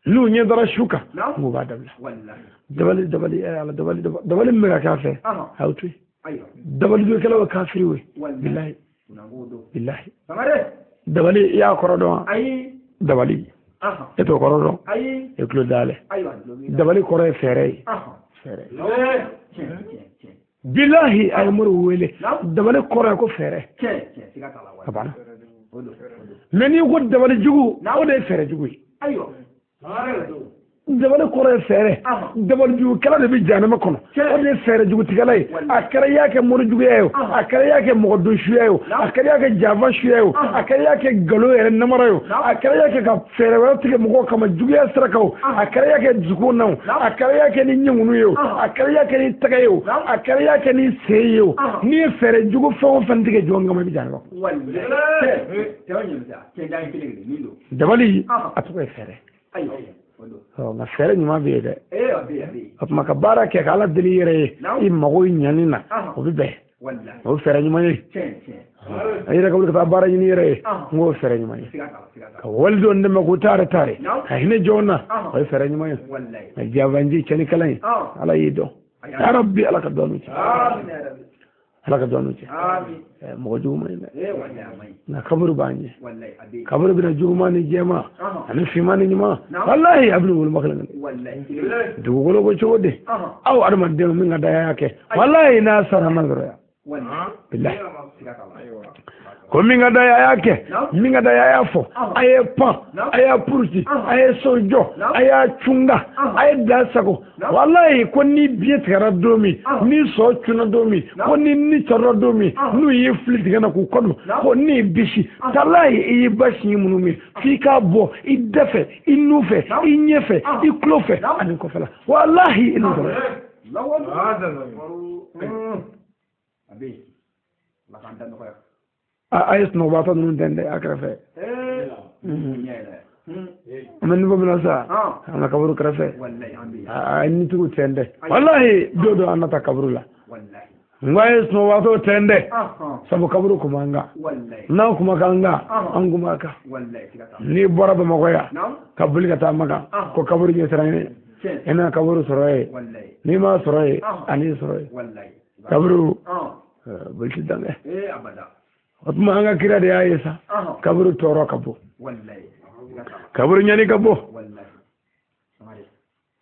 N'u ɲɛ dara su kan, u b'a dabila. Dabali dabali ala dabali dabali min bɛ ka k'a fɛ, a y'o to yen. Dabali jokɛlaw ye kafiriw ye. Bilahi bilahi. Dabali i y'a kɔrɔ dɔn wa? Dabali e t'o kɔrɔ dɔn? E tulo dayɛlɛ. Dabali kɔrɔ ye fɛɛrɛ ye. Fɛɛrɛ. Bilahi a ye moriw wele. Dabali kɔrɔ ye ko fɛɛrɛ. A banna. Mɛ n'i ko dabali jugu, o de ye fɛɛrɛ jugu ye. Dabali kɔrɔ ye fɛɛrɛ. Dabalijugukɛla de bɛ jahanama kɔnɔ. O de ye fɛɛrɛ jugutigɛla ye. A kɛra i y'a kɛ morijuguya ye o, a kɛra i y'a kɛ mɔgɔdonsuya ye o, a kɛra i y'a kɛ janfa suya ye o, a kɛra i y'a kɛ nkalon yɛrɛ namara ye o, a kɛra i y'a kɛ ka fɛɛrɛ wɛrɛ tigɛ mɔgɔw kama juguya sira kan o, a kɛra i y'a kɛ dusukun na o, a kɛra i y'a kɛ ni ɲɛŋunu ye o, a kɛra i y'a kɛ ni tɛgɛ ye o, a kɛra i y'a kɛ ni sen ye o. N'i ye fɛɛrɛ jugu fɛn o fɛn tigɛ jɔn kama, i bɛ jahanama kɔnɔ. Dabali a tɔgɔ ye fɛɛrɛ. Nka fɛɛrɛ ɲuman bɛ yen dɛ. O tuma ka baara kɛ ka Ala deli i yɛrɛ ye, i mago ɲani na, o bɛ bɛn. O ye fɛɛrɛ ɲuman ye. A yɛrɛ ka wuli ka taa baara ɲini i yɛrɛ ye, n k'o ye fɛɛrɛ ɲuman ye. Ka walidenw dɛmɛ k'u taare taare, ka hinɛ jɔn na, o ye fɛɛrɛ ɲuman ye. Nka jafanji cɛnnikɛla in, Ala y'i dɔn. Ya Rabbi, Ala ka dɔn cɛ. Ala ka dɔn cɛ. Mɔgɔ jugu man ɲi dɛ. Nka kaburu b'an ɲɛ. Kaburu bɛna juguman ni jɛman ani finman ni ɲuman. Walahi a bɛna woloma kelen kelen. Dugukolo ko cogo di? Aw adamadenw min ka da y'a kɛ. Walahi n'a sara ma sɔrɔ yan. Bilahi. Ko min ka da y'a kɛ, min ka da y'a fɔ, a ye pan, a y'a puruti, a ye so jɔ, a y'a cunga, a ye da sago. Walahi ko ni biɲɛ tigɛra don min, ni sɔ cunna don min, ko ni ni cɔrɔla don min, n'u y'i fili dingɛ na k'u kɔ don, ko n'i bisi, talahi i y'i ba siɲɛ minnu min, f'i k'a bɔ i da fɛ, i nun fɛ, i ɲɛ fɛ, i tulo fɛ, ani kɔfɛ la. Walahi i n'o sɔrɔ. A ye sunɔgɔbaatɔ ninnu tɛntɛn a kɛrɛfɛ. An bɛ niveau min na sa, an ka kaburu kɛrɛfɛ, a ye nitigiw tɛntɛn. Walahi don dɔ an na taa kaburu la. N ko a ye sunɔgɔbaatɔ tɛntɛn, sabu kaburu kun b'an kan. N'an kuma k'an kan, an kun b'a kan. N'i bɔra Bamakɔ yan ka boli ka taa Makan, ko kaburu ɲɛsiran ye, i na kaburu sɔrɔ yen. N'i m'a sɔrɔ yen, a n'i sɔrɔ yen. Kaburu boli ti dan dɛ. O tuma an ka kira de y'a ye sa, kaburu tɔɔrɔ ka bon, kaburu ɲani ka bon,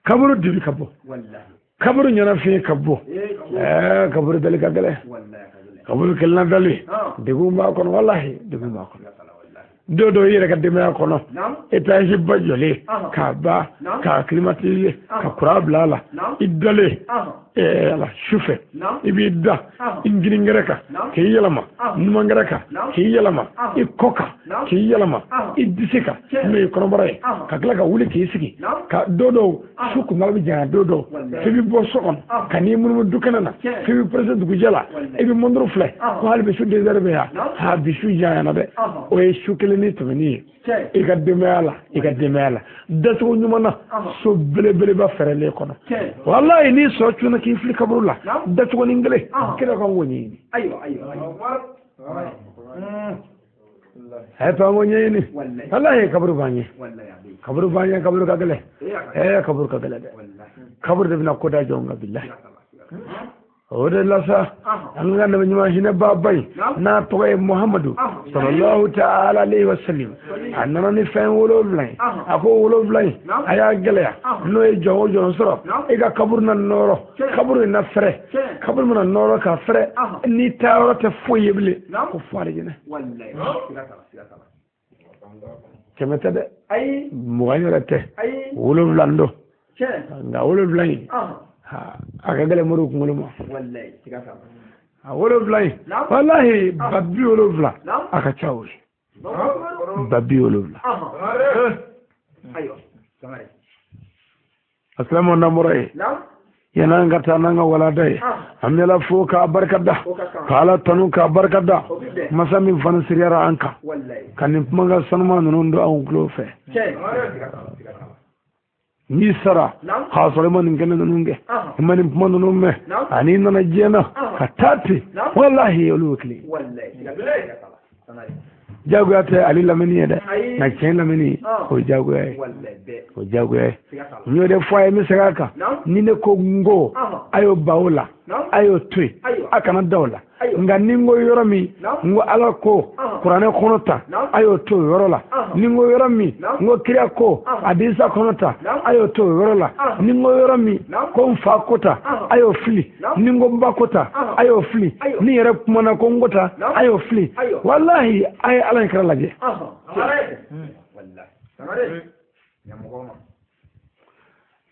kaburu dibi ka bon, kaburu ɲɛnafin ka bon, kaburu dali ka gɛlɛn, kaburu kelenna dali degun b'a kɔnɔ. Walahi degun b'a kɔnɔ. Don dɔ i yɛrɛ ka denbaya kɔnɔ, étage ba jɔlen k'a ba k'a climatiser ka courant bila a la, i dalen ala sufɛ i b'i da i girinkɛrɛ kan k'i yɛlɛma numankɛrɛ kan k'i yɛlɛma i kɔ kan k'i yɛlɛma i disi kan n'o ye kɔnɔbara ye, ka tila ka wuli k'i sigi ka don dɔw su kuntaala bɛ janya, don dɔw f'i bɛ bɔ so kɔnɔ ka n'i munumunu du kɛnɛ na, f'i bɛ pressé dugujɛ la, i bɛ montre filɛ ko hali bi su 2 heures bɛ yan, ha bi su janyana dɛ. O ye su kelen ni tɛmɛni ye i ka denbaya la, i ka denbaya la dacogo ɲuman na, so belebeleba fɛrɛlen kɔnɔ. Walayi n'i sɔ cunna k'i fili kaburu la, dacogo ni kelen kelen kan k'o ɲɛɲini. A ye to an k'o ɲɛɲini. Walayi kaburu b'an ɲɛ, kaburu b'an ɲɛ, kaburu ka gɛlɛn, kaburu ka gɛlɛn dɛ. Kaburu de bɛna ko da jɔn kan bilahi. O de la sa an ka nabi ɲuman hinɛ baaba in n'a tɔgɔ ye Muhamadu sallallahu ta'ala alayhi wa sallam, a nana ni fɛn 7 ye. A ko 7 in a y'a gɛlɛya, n'o ye jɔn o jɔn sɔrɔ i ka kaburu na nɔrɔ, kaburu in na fɛrɛ, kaburu mana nɔrɔ ka fɛrɛ, n'i taayɔrɔ tɛ foyi ye bilen ko fo alijinɛ. 100 tɛ dɛ, 20 yɛrɛ tɛ, 7 don. Nka 7 in a ka gɛlɛn moriw kunkolo ma. A 7 in walahi 70 a ka ca o ye, 70. Asilamu n'an bɔra yen, yan'an ka taa n'an ka walada ye, an bɛ Ala fo k'a barika da, ka Ala tanu k'a barika da, masa min fana siriyara an kan ka nin kumakan sanuman ninnu don anw tulo fɛ. N'i sara k'a sɔrɔ i ma nin kɛnɛ ninnu kɛ, i ma nin kuma ninnu mɛn, ani nana diɲɛ na ka taa ten, walahi olu bɛ kelen. Jagoya tɛ ale lamɛnni ye dɛ, nka tiɲɛ lamɛnni o ye jagoya ye, o ye jagoya ye. N y'o de fɔ a ye, n bɛ segin a kan. Ni ne ko n ko a y'o ban o la, a y'o to yen, a kana da o la. Nka ni n ko yɔrɔ min, n ko Ala ko kuranɛ kɔnɔ ta, a y'o to o yɔrɔ la. Ni n ko yɔrɔ min, n ko kira ko hadisa kɔnɔ ta, a y'o to o yɔrɔ la. Ni n ko yɔrɔ min, ko n fa ko ta, a y'o fili. Ni n ko n ba ko ta, a y'o fili. Ni yɛrɛ kumana ko n ko ta, a y'o fili. Walahi a ye Ala in kira lajɛ.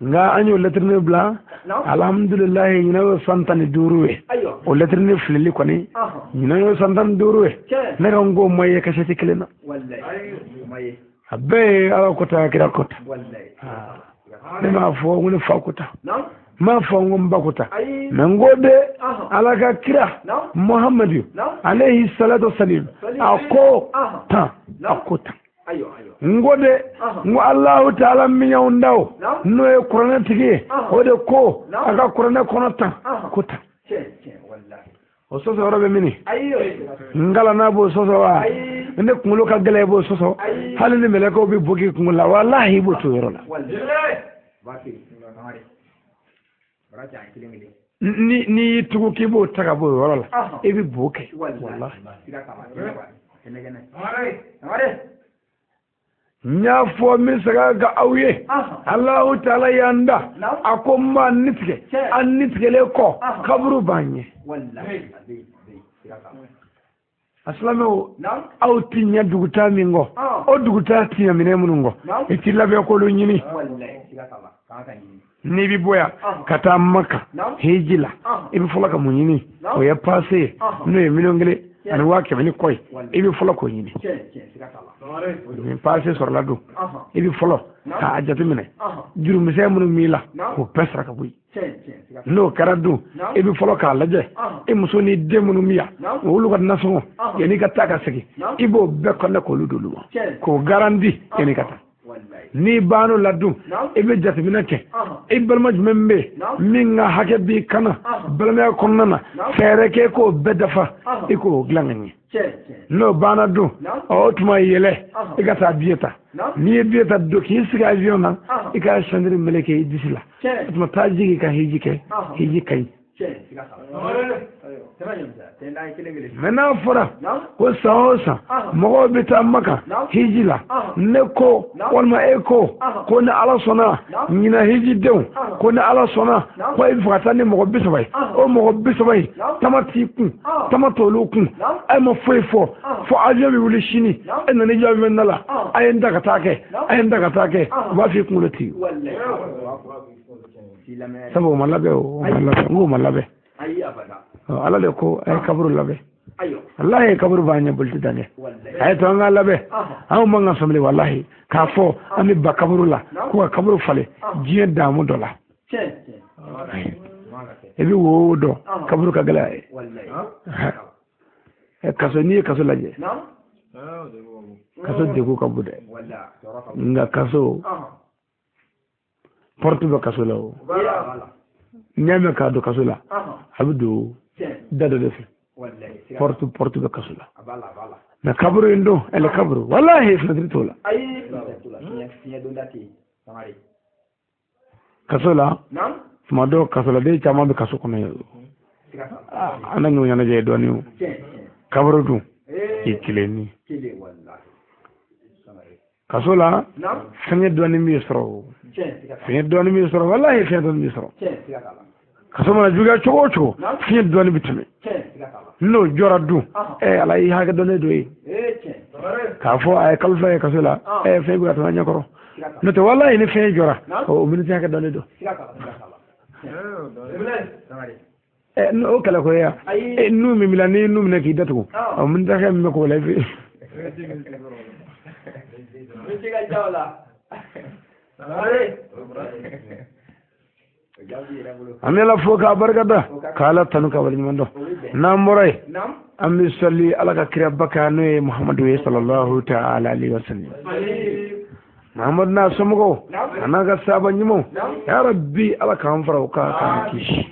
Nka an y'o lɛtɛrɛnin bila alhamdulilayi ɲinan y'o san 15 ye o lɛtɛrɛnin filili kɔni ɲinan y'o san 15 ye ne ka n ko ma ye kasɛti kelen na a bɛɛ ye ala ko ta kira ko ta ne m'a fɔ ko ne fa ko ta n m'a fɔ n ko n ba ko ta mɛ n ko de ala ka kira muhamadu alayhi salatu salim a ko tan a ko tan n ko de n ko alahu taala min y'anw da o n'o ye kuranɛ tigi ye o de ko a ka kuranɛ kɔnɔ tan ko tan o sɔsɔ yɔrɔ bɛ mini n kalanna b'o sɔsɔ wa ne kunkolo ka gɛlɛn i b'o sɔsɔ hali ni mɛlɛkɛw bɛ bo k'i kunkolo la walahi i b'o to yɔrɔ la ni n'i y'i tugu k'i b'o ta ka bɔ o yɔrɔ la i bɛ bo kɛ walahi n y'a fɔ n bɛ segin a kan aw ye alahu taala y'an da a ko n b'a ni tigɛ an ni tigɛlen kɔ kaburu b'an ɲɛ a silamɛw aw ti ɲɛ dugutaa min kɔ o dugutaa ti ɲɛ minɛn minnu kɔ i t'i labɛn k'olu ɲini n'i bɛ bɔ yan ka taa maka hiji la i bɛ fɔlɔ ka mun ɲini o ye paase ye n'o ye 1,100,000 ni kɔ ye i bɛ fɔlɔ k'o ɲini ni paase sɔrɔla don i bɛ fɔlɔ k'a jateminɛ jurumisɛn minnu b'i la k'o bɛɛ sara ka bɔ yen n'o kɛra dun i bɛ fɔlɔ k'a lajɛ i muso ni den minnu bɛ yan olu ka nasɔngɔ yanni i ka taa ka segin i b'o bɛɛ kɔnɛ k'olu d'olu ma k'o garanti yanni i ka taa n'i bann'o la dun i bɛ jateminɛ kɛ i balima jumɛn bɛ yen min ka hakɛ b'i kan na balimaya kɔnɔna na fɛɛrɛ kɛ k'o bɛɛ dafa i k'o dilan ka ɲɛ n'o banna dun o tuma yɛlɛ i ka taa biye ta n'i ye biye ta don k'i sigi avion na i ka ceinture meleke i disi la o tuma taa jigin ka hiji kɛ hiji ka ɲi mɛ n'a fɔra ko san o san mɔgɔw bɛ taa maka hiji la ne ko walima e ko ko ni ala sɔnna ɲinan hijidenw ko ni ala sɔnna ko e bɛ fɛ ka taa ni mɔgɔ 30 ye o mɔgɔ 30 in tama t'i kun tama t'olu kun e ma foyi fɔ fo avion bɛ wuli sini e nana i jɔ avion da la a ye n ta ka taa kɛ a ye n ta ka taa kɛ u b'a fɔ i kunkolo t'i sabu o ma labɛn o ma labɛn n k'o ma labɛn ala de ko a ye kaburu labɛn walahi kaburu b'an ɲɛ boli tɛ dan kɛ a ye to an k'a labɛn anw man ka sɔn bilen walahi k'a fɔ an bɛ ba kaburu la ko ka kaburu falen diɲɛ damu dɔ la i bɛ wo dɔn kaburu ka gɛlɛn a ye kaso n'i ye kaso lajɛ kaso degun ka bon dɛ nka kaso porte bɛ kaso la o n'i y'a mɛn k'a don kaso la a bɛ don da dɔ de fɛ porte bɛ kaso la mɛ kaburu in don ɛlɛ kaburu walahi fenêtre t'o la kaso la tuma dɔw kasoladen caman bɛ kaso kɔnɔ yen an na ɲɔgɔn ɲɛnajɛ dɔɔnin o kaburu dun i kelen ni kaso la fɛngɛ dɔɔnin b'i sɔrɔ o fiɲɛ dɔɔnin b'i sɔrɔ walahi fiɲɛ dɔɔnin b'i sɔrɔ kaso mana juguya cogo o cogo fiɲɛ dɔɔnin bɛ tɛmɛ n'o jɔra dun ala y'i hakɛ dɔɔnin don yen k'a fɔ a ye kalo 2 ye kaso la fɛn bɛ ka tɛmɛ ɲɛkɔrɔ n'o tɛ walahi ni fiɲɛ jɔra o miniti hakɛ dɔɔnin don o kɛlɛ ko ya nun min b'i la n'i nun minɛ k'i datugu o miniti hakɛ min bɛ k'o la i bɛ an bɛ ala fo k'a barika da k'ala tanu ka waleɲuman dɔn n'an bɔra yen an bɛ sali ala ka kiraba kan n'o ye muhamadu ye sallallahu ta'ala alaihi wa sallam muhamadu n'a somɔgɔw a n'a ka sahaba ɲumanw ya rabbi ala k'an fara o kan k'an kisi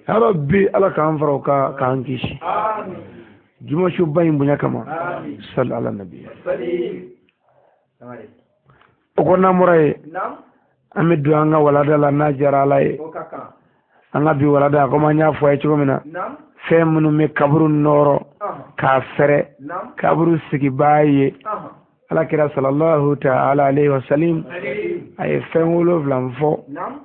ya rabbi ala k'an fara o kan k'an kisi juma suba in bonya kama sali ala nabi o ko n'an bɔra yen an bɛ don an ka walada la n'a diyara ala ye an ka bi walada komi an y'a fɔ a ye cogo min na fɛn minnu bɛ kaburu nɔrɔ k'a fɛrɛ kaburu sigibaa ye Ala kira sallallahu ta'ala alayhi wa sallam a ye fɛn 7 fɔ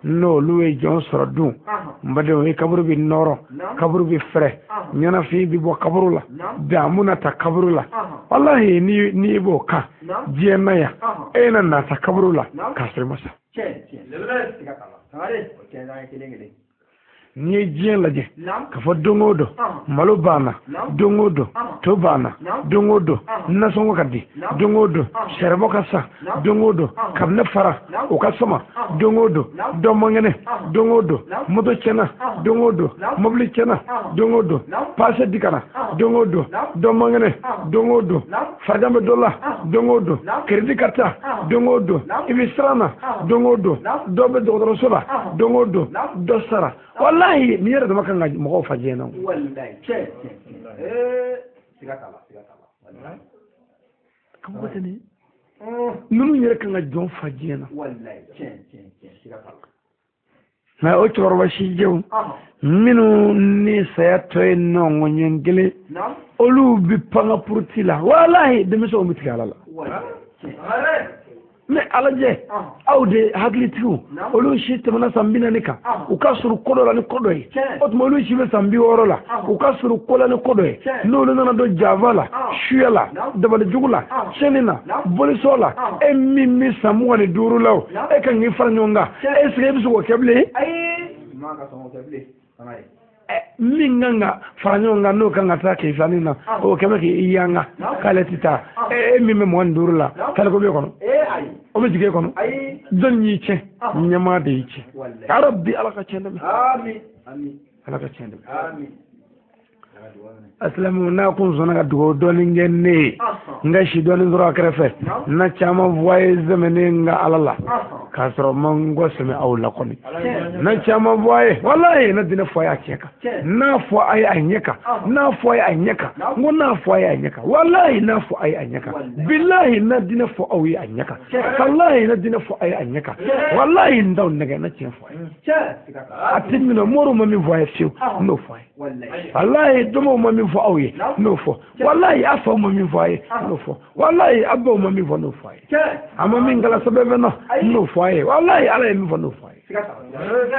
n'olu ye jɔn sɔrɔ dun n badenw i kaburu bɛ nɔrɔ kaburu bɛ fɛrɛ ɲɛnafin bɛ bɔ kaburu la damu na ta kaburu la walahi n'i b'o kan diɲɛ na yan e na nata kaburu la k'a sɔrɔ i ma sa. N'i ye diɲɛ lajɛ k'a fɔ don o don malo banna don o don to banna don o don nasɔngɔ ka di don o don sɛrɛbɔ ka sa don o don kabinɛ fara o ka sama don o don dɔ man kɛnɛ don o don moto tiɲɛna don o don mobili tiɲɛna don o don paase di ka na don o don dɔ man kɛnɛ don o don farigan bɛ dɔ la don o don kiridi ka taa don o don i bɛ siran na don o don dɔ bɛ dɔgɔtɔrɔso la don o don dɔ sara wallahi ni yɛrɛ dama kan ka mɔgɔw fa diɲɛ na. Kabako tɛ nin ninnu yɛrɛ kan ka jɔn fa diɲɛ na. Nka o cɛkɔrɔba sijɛw minnu ni saya tɔ ye nɔngɔn ɲɛ kelen olu bɛ panga puruti la walahi denmisɛnw bɛ tigɛ ala la. Mais alajɛ aw de hakilitigiw olu si tɛmɛna san 40 kan u ka surun ko dɔ la ni ko dɔ ye o tuma olu si bɛ san 60 la u ka surun ko la ni ko dɔ ye n'olu nana don java la suya la dabalijugu la tiɲɛni na bolisɔ la e min bɛ san 25 la o e kan k'i fara ɲɔgɔn kan est ce que e bɛ se k'o kɛ bilen? Min kan ka fara ɲɔgɔn kan n'o kan ka taa kile filanin na o kɛ bɛ k'i yanga k'ale tɛ taa e min bɛ 25 la k'ale ko b'e kɔnɔ o bɛ jigin e kɔnɔ jɔnni y'i tiɲɛ ɲɛmaa de y'i tiɲɛ yarabi ala ka tiɲɛ dɛmɛ ala ka tiɲɛ dɛmɛ. Asilamu n'a kun sɔnna ka dugawu dɔɔnin kɛ ne ye n ka si dɔɔnin sɔrɔ a kɛrɛfɛ n na caman fɔ a ye sɛmɛnen n ka ala la k'a sɔrɔ n ma n kɔ sɛmɛ aw la kɔni n na caman fɔ a ye walayi n na diinɛ fɔ a ye a tiɲɛ kan n'a fɔ a ye a ɲɛ kan n'a fɔ a ye a ɲɛ kan n ko n'a fɔ a ye a ɲɛ kan walayi n'a fɔ a ye a ɲɛ kan bilahi n na diinɛ fɔ aw ye a ɲɛ kan walahi n na diinɛ fɔ a ye a ɲɛ kan walahi n t'aw nɛgɛ n na tiɲɛ fɔ a ye a tɛ minɛ moriw ma min fɔ a ye fiyewu n n'o fɔ a ye. Wallahi dɔmɔw ma min fɔ aw ye n'o fɔ wallahi a faw ma min fɔ a ye n'o fɔ wallahi a baw ma min fɔ n'o fɔ a ye a ma min kalan sɛbɛn fɛn na n'o fɔ a ye wallahi ala ye min fɔ n'o fɔ a ye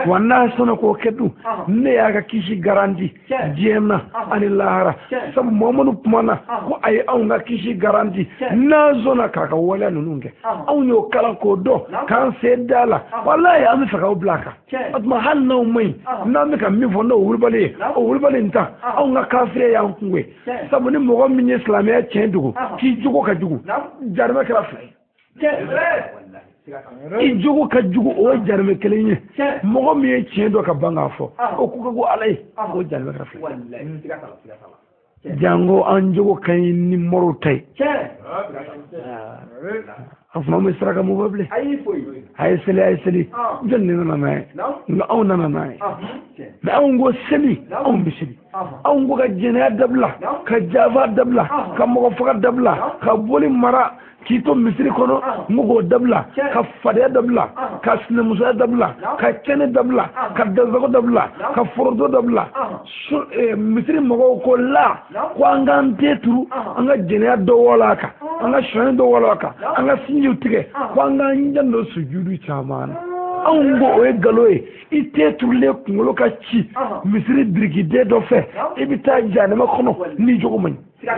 wa n'a sɔnna k'o kɛ dun ne y'a ka kisi garanti diɲɛ na ani lahara sabu Muhamadu kumana ko a ye anw ka kisi garanti n'an sɔnna k'a ka waleya ninnu kɛ anw y'o kalan k'o dɔn k'an sen da la wallahi an bɛ fɛ k'aw bila a kan. O tuma hali n'aw ma ɲi n'an bɛ ka min fɔ n'o wulibali ye o wulibali in ta anw ka kafiriya y'an kungo ye sabu ni mɔgɔ min ye silamɛya tiɲɛ dogo k'i jogo ka jugu jarimɛ kɛra fila ye i jogo ka jugu o ye jarimɛ kelen ye mɔgɔ min ye tiɲɛ dɔn ka ban k'a fɔ o ko ka go ala ye o jarimɛ kɛra fila ye jango an jogo ka ɲi ni moriw ta ye a fana bɛ saraka mun bɔ bilen a ye seli a ye seli jɔn de nana n'a ye nka anw nana n'a ye mɛ anw ko seli anw bɛ seli anw ko ka jɛnɛya dabila ka jafa dabila ka mɔgɔ faga dabila ka boli mara k'i to misiri kɔnɔ n ko k'o dabila ka fadenya dabila ka sinamusoya dabila ka kɛnɛ dabila ka dansago dabila ka foronto dabila misiri mɔgɔw ko la ko an k'an te turu an ka jɛnɛya dɔ wɔlɔ a kan an ka sonyani dɔ wɔlɔ a kan an ka sinjiw tigɛ ko an k'an janto sujudu caman na anw ko o ye nkalon ye i te turulen kunkolo ka ci misiri birikiden dɔ fɛ i bɛ taa jahanama kɔnɔ n'i jogo man ɲi.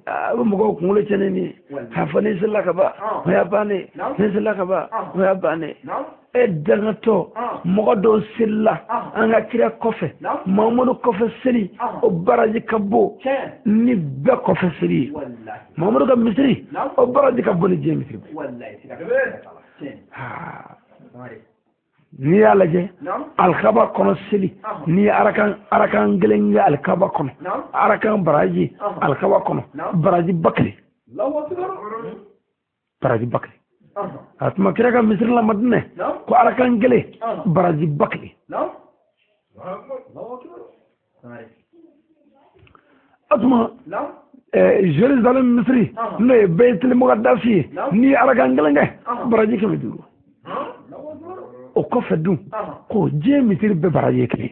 A bɛ mɔgɔw kunkolo tiɲɛ nin ye k'a fɔ n'i selila ka ban o y'a bannen n'i selila ka ban o y'a bannen e dangatɔ mɔgɔ dɔw selila an ka kira kɔfɛ Muhamadu kɔfɛ seli o baraji ka bon ni bɛɛ kɔfɛ seli ye Muhamadu ka misiri o baraji ka bon ni diɲɛ misiri bɛɛ. N'i y'a lajɛ alikaba kɔnɔ seli n'i ye arakan kelen kɛ alikaba kɔnɔ arakan baraji alikaba kɔnɔ baraji 1000 baraji 1000 a tuma kira ka misiri la Madinɛ ko arakan kelen baraji 1000 o tuma Jerusalem misiri n'o ye Baitul Muqaddasi ye n'i ye arakan kelen kɛ baraji 500 o kɔfɛ dun ko diɲɛ misiri bɛɛ baraji ye kelen.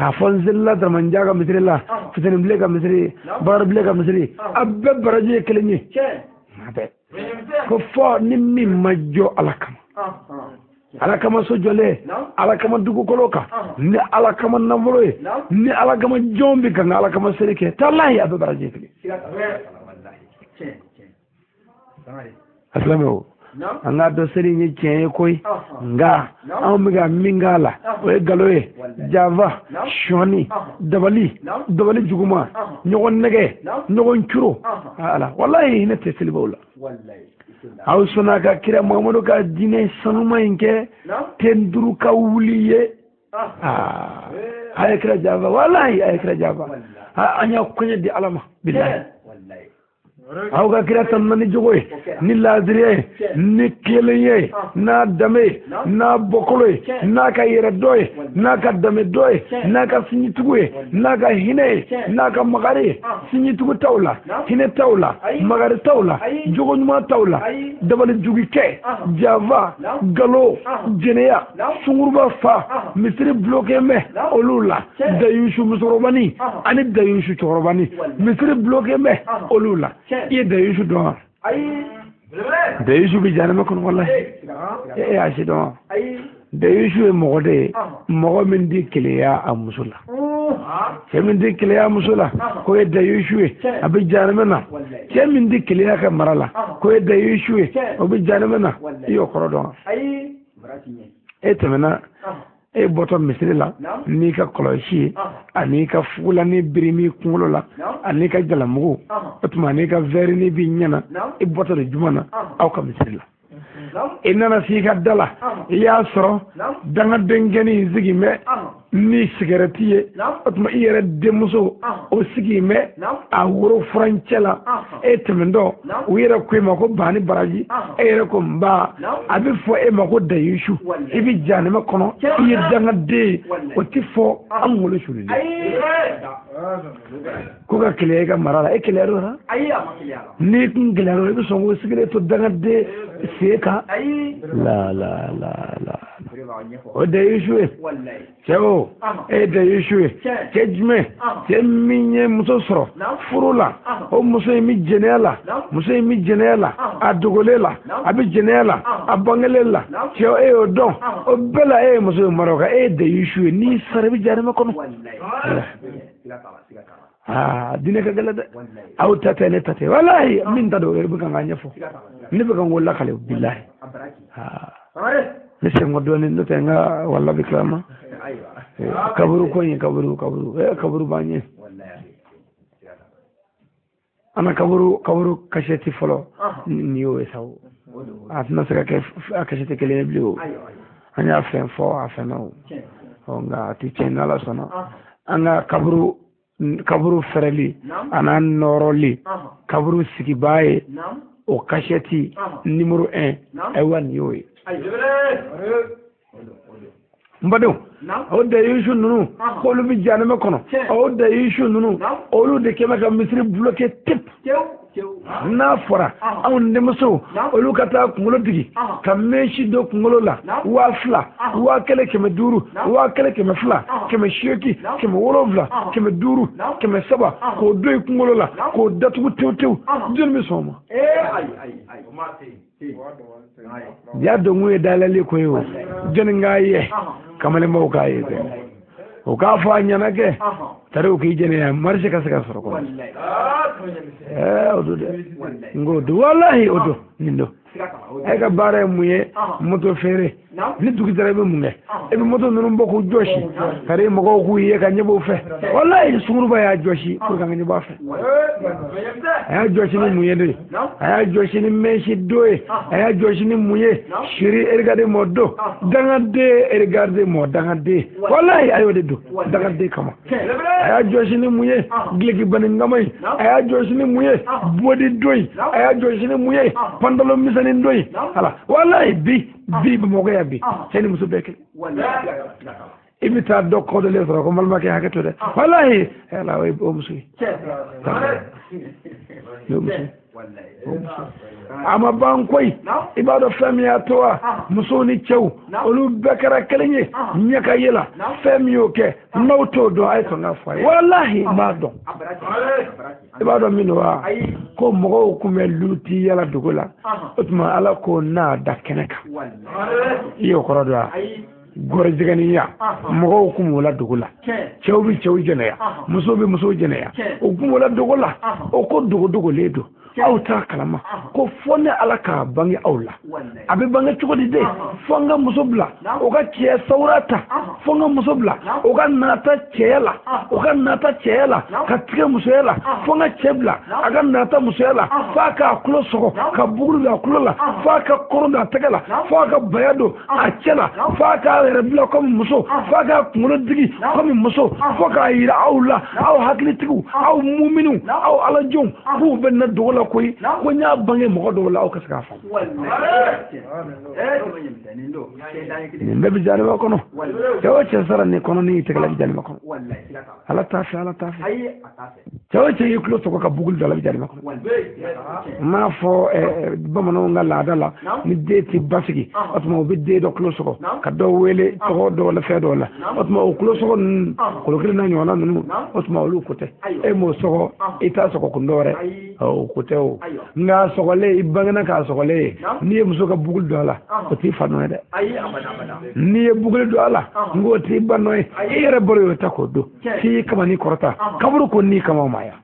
K'a fɔ n selila Daramanja ka misiri la, Fuseni ka misiri, Bakari ka misiri, a bɛɛ baraji ye kelen ye. A bɛɛ ko fɔ ni min ma jɔ Ala kama, Ala kama so jɔlen, Ala kama dugukolo kan, ni Ala kama nafolo ye, ni Ala kama jɔn bɛ kan ka Ala kama seli kɛ, talahi a bɛɛ baraji ye kelen. A silamɛw, an k'a dɔn seli in ye tiɲɛ ye koyi, nka anw bɛ ka min k'a la o ye nkalon ye. Janfa, sɔɔni, dabali, dabali juguman, ɲɔgɔn nɛgɛ, ɲɔgɔn curo, ala walahi hinɛ tɛ selibaw la. Aw sɔnna ka kira Muhamadu ka diinɛ sanuma in kɛ ten duuru ka wuli ye. A ye kira janfa, walahi a ye kira janfa. An y'a kɔɲɛ di Ala ma, bilahi. Aw ka kira tanuna ni jogo ye, ni laadiriya ye, ni kelenya ye, n'a danbe ye, n'a bɔkolo ye, n'a ka yɛrɛ dɔ ye, n'a ka danbe dɔ ye, n'a ka sinjitugu ye, n'a ka hinɛ ye, n'a ka makari ye. Sinjitugu t'aw la, hinɛ t'aw la, makari t'aw la, jogo ɲuman t'aw la, dabali jugu kɛ, janfa, galo, jɛnɛya, sunguruba fa, misiri bulokɛ bɛ olu la, dayusu musokɔrɔbani ani dayusu cɛkɔrɔbani, misiri bulokɛ bɛ olu la. I ye dayusu dɔn wa? Dayusu bɛ jahanama kɔnɔ walahi. E y'a si dɔn wa? Dayusu ye mɔgɔ de ye, mɔgɔ min tɛ keleya a muso la. Cɛ min tɛ keleya a muso la, k'o ye dayusu ye, a bɛ jahanama na. Cɛ min tɛ keleya ka mara la, k'o ye dayusu ye, o bɛ jahanama na. I y'o kɔrɔ dɔn wa? E tɛmɛna, e bɔtɔ misiri la n'i ka kɔlɔsi ye, an'i ka fugulani birimi kunkolo la, an'i ka jalamugu, o tuma an'i ka vɛrini b'i ɲɛna, i bɔtɔ de juma na aw ka misiri la. I nana s'i ka da la, i y'a sɔrɔ dangadenkɛnin sigi bɛ ni sigɛrɛti ye, o tuma i yɛrɛ denmuso o sigi bɛ a woro furancɛ la. E tɛmɛntɔ, u yɛrɛ ko e ma ko ba ni baraji, e yɛrɛ ko nba, a bɛ fɔ e ma ko dayusu, i bɛ jahanama kɔnɔ, i ye dangaden ye. O tɛ fɔ an kunkolo sulilen ko ka keleya i ka mara la. E keleyar'o la? N'i kun keleyar'o la, i bɛ sɔn k'o sigilen to dangaden sen kan? La la la la, o dayusu ye. Cɛ o, e ye dayusu ye. Cɛ jumɛn? Cɛ min ye muso sɔrɔ furu la, o muso in bɛ jɛnɛya la, muso in bɛ jɛnɛya la, a dogolen la, a bɛ jɛnɛya la, a bangelen la. Cɛ e y'o dɔn, o bɛɛ la e ye muso in mara o kan, e ye dayusu ye. N'i sara i bɛ jahanama kɔnɔ. Diinɛ ka gɛlɛn dɛ. Aw ta tɛ, ne ta tɛ, walahi min ta don, e bɛ kan k'a ɲɛfɔ, ne bɛ kan k'o lakale, bilahi. Ne sen kɔ dɔɔnin, n'o tɛ n ka wala bɛ tila ma. Kaburu ko in, kaburu kaburu kaburu b'an ɲɛ. An na kaburu kasɛti fɔlɔ nin y'o ye sa o, a tɛna se ka kɛ a kasɛti kelen ye bilen o. An y'a fɛn fɔ a fɛn na o, nka a tɛ tiɲɛ n'Ala sɔnna. An ka kaburu fɛrɛli a n'a nɔrɔli, kaburu sigibaa ye o kasɛti numéro 1, ayiwa nin y'o ye. N badenw, o dayusu ninnu k'olu bɛ jahanama kɔnɔ, o dayusu ninnu olu de kɛmɛ ka misiri bloqué tep. N'a fɔra anw denmusow olu ka taa kunkolo digi ka mɛsi don kunkolo la, 2000, 1500, 1200, 800, 700, 500, 300, k'o don i kunkolo la, k'o datugu tewu tewu, jɔnni bɛ sɔn o ma? Ja donkun ye dayɛlɛli ko ye o, jɔnni k'a ye? Kamalenbaw k'a ye dɛ, o k'a fɔ a ɲɛna kɛ tari o k'i jɛnɛya marise ka se ka sɔrɔ kɔnɔ. O don dɛ, n k'o don, walahi o don, nin don. E ka baara ye mun ye? Moto feere. Ni dugu jɛra i bɛ mun kɛ? E bɛ moto ninnu bɔ k'u jɔsi, kari mɔgɔw k'u ye ka ɲɛbɔ u fɛ. Walahi sunguruba y'a jɔsi pour que an ka ɲɛbɔ a fɛ. A y'a jɔsi ni mun ye de? A y'a jɔsi ni mɛsi do ye. A y'a jɔsi ni mun ye? Chéri, regardez mon dos, dangaden, regardez mon dangaden. Walahi a y'o de don dangaden kama. A y'a jɔsi ni mun ye? Gilekibani kama in. A y'a jɔsi ni mun ye? Bɔdi don in. A y'a jɔsi ni mun ye? Pantalon misɛnnin don in. Ala walahi bi Bamakɔ yan bi, cɛ ni muso bɛɛ kelen. I bɛ taa dɔ kɔdɔlen sɔrɔ ko n balimakɛ hakɛ to dɛ, walahi ala o ye muso ye, o muso ye. A ma ban koyi, i b'a dɔn fɛn min y'a to wa, musow ni cɛw olu bɛɛ kɛra kelen ye ɲɛ ka ye la. Fɛn min y'o kɛ n'aw t'o dɔn, a ye sɔn k'a fɔ a ye. Walahi n b'a dɔn. I b'a dɔn min don wa, ko mɔgɔw tun bɛ luti yala dugu la, o tuma Ala ko n'a da kɛnɛ kan. I y'o kɔrɔ dɔn wa? Gɔrɔjɛgɛniya mɔgɔw kun b'o la dugu la, cɛw bɛ cɛw jɛnɛya, musow bɛ musow jɛnɛya, o kun b'o la dugu la. O ko dogodogolen don, aw t'a kalama ko fɔ ne Ala k'a bange aw la. A bɛ bange cogo di de? Fo n ka muso bila o ka cɛya sawura ta, fo n ka muso bila o ka nata cɛya la, o ka nata cɛya la ka tigɛ musoya la, fo n ka cɛ bila a ka nata musoya la, f'a k'a tulo sɔgɔ ka buguri don a tulo la, f'a ka kɔrɔ don a tɛgɛ la, f'a ka baya don a cɛ la, f'a k'a yɛrɛ bila komi muso, f'a k'a kunkolo digi komi muso, fo k'a yira aw la, aw hakilitigiw, aw muminiw, aw alajɔnw, k'u bɛ na dogo la koyi, ko n y'a bange mɔgɔ dɔw la, aw ka se k'a faamu. Nin bɛɛ bɛ jahanama kɔnɔ. Cɛ o cɛ sara nin kɔnɔ, n'i tɛgɛ la bɛ jahanama kɔnɔ. Ala t'a fɛ, Ala t'a fɛ. Cɛ o cɛ y'i tulo sɔgɔ ka buguli don, ala bɛ jahanama kɔnɔ. N m'a fɔ bamananw ka laada la, ni den tɛ basigi, o tuma u bɛ den dɔ tulo sɔgɔ ka dɔ wele tɔgɔ dɔw la, fɛn dɔw la, o tuma o tulo sɔgɔ ninnu, kolo kelen n'a ɲɔgɔnna ninnu, o tuma olu ko tɛ. E m'o sɔgɔ, i t'a sɔgɔ kun dɔ wɛrɛ, o ko tɛ o. Nka sɔgɔlen, i bangena k'a sɔgɔlen ye, n'i ye muso ka buguli don a la, o t'i fa nɔ ye dɛ. N'i ye buguli don a la, n k'o t'i ba nɔ ye. I yɛrɛ bolo y'o ta k'o don f'i kama n'i kɔrɔta kaburu ko n'i kama o ma yan.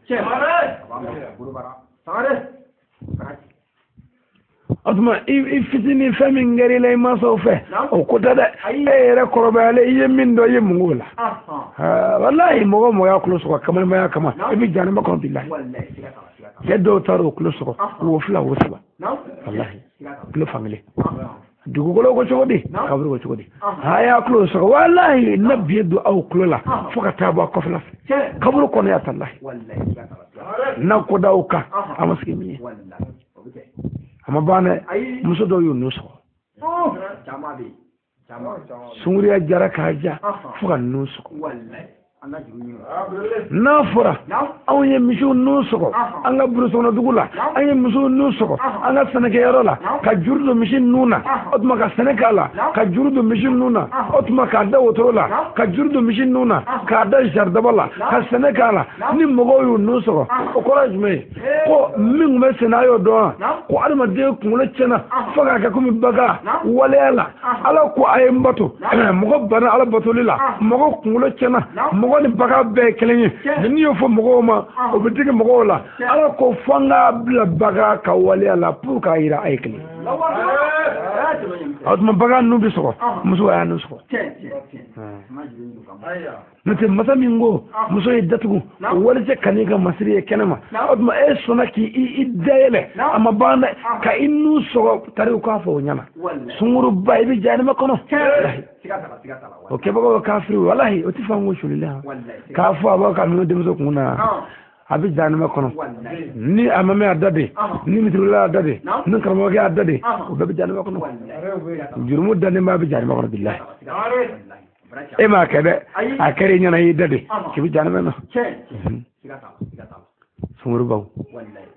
O tuma i fitinin fɛn min kɛra i la i mansaw fɛ, o ko tɛ dɛ. E yɛrɛ kɔrɔbayalen, i ye min dɔn, i ye mun k'o la? Walahi mɔgɔ mɔgɔ y'a tulo sɔgɔ kamalenmaya kama, i bɛ jahanama kɔnɔ bilahi. Cɛ dɔw taara o tulo sɔgɔ wo fila wo saba, walahi tulo fankelen. Dugukolo ko cogo di, kaburu ko cogo di, a y'a tulo sɔgɔ, walahi na biye don aw tulo la fo ka taa bɔ a kɔfɛla fɛ, kaburu kɔnɔ ya talahi. N'a ko da aw kan, a ma sigi min ye, a ma ban dɛ. Muso dɔw y'u nun sɔgɔ, sunguriya jara k'a ja fo ka nun sɔgɔ. N'a fɔra anw ye misiw nun sɔgɔ an ka burusukɔnɔ dugu la, an ye misiw nun sɔgɔ an ka sɛnɛkɛyɔrɔ la, ka juru don misi nun na, o tuma ka sɛnɛ k'a la, ka juru don misi nun na, o tuma k'a da wotoro la, ka juru don misi nun na, k'a da jaridaba la, ka sɛnɛ k'a la, ni mɔgɔw y'u nun sɔgɔ, o kɔrɔ ye jumɛn ye? Ko min tun bɛ sɛnɛ a y'o dɔn wa? Ko adamaden kunkolo tiɲɛna fo k'a kɛ komi bagan waleya la. Ala ko a ye n bato, mɔgɔ banna Ala batoli la, mɔgɔ kunkolo tiɲɛna, mɔgɔ ni bagan bɛɛ ye kelen ye. Ni y'o fɔ mɔgɔw ma, o bɛ digi mɔgɔw la. Ala ko fo an k'a bila bagan ka waleya la pour k'a yira a ye kelen. O tuma bagan nun bɛ sɔgɔ, muso y'a nun sɔgɔ. N'o tɛ masa min ko muso ye datugu, o walijɛ ka n'i ka masiri ye kɛnɛ ma, o tuma e sɔnna k'i dayɛlɛ, a ma ban dɛ, ka i nun sɔgɔ tariw k'a fɔ o ɲɛna. Sunguruba i bɛ jahanama kɔnɔ. O kɛbagaw ye kafiri, walahi o tɛ fan ko sulila k'a fɔ a b'a ka minɛ denmuso kun na, a bɛ jahanama kɔnɔ. Ni a ma mɛn a da de, ni misiriwela a da de, ni karamɔgɔkɛ a da de, o bɛɛ bɛ jahanama kɔnɔ. Jurumu dannen b'a bɛ jahanama kɔnɔ bilahi. E m'a kɛ dɛ, a kɛra i ɲɛna i y'i da de, k'i bɛ jahanama na. Sungurubaw,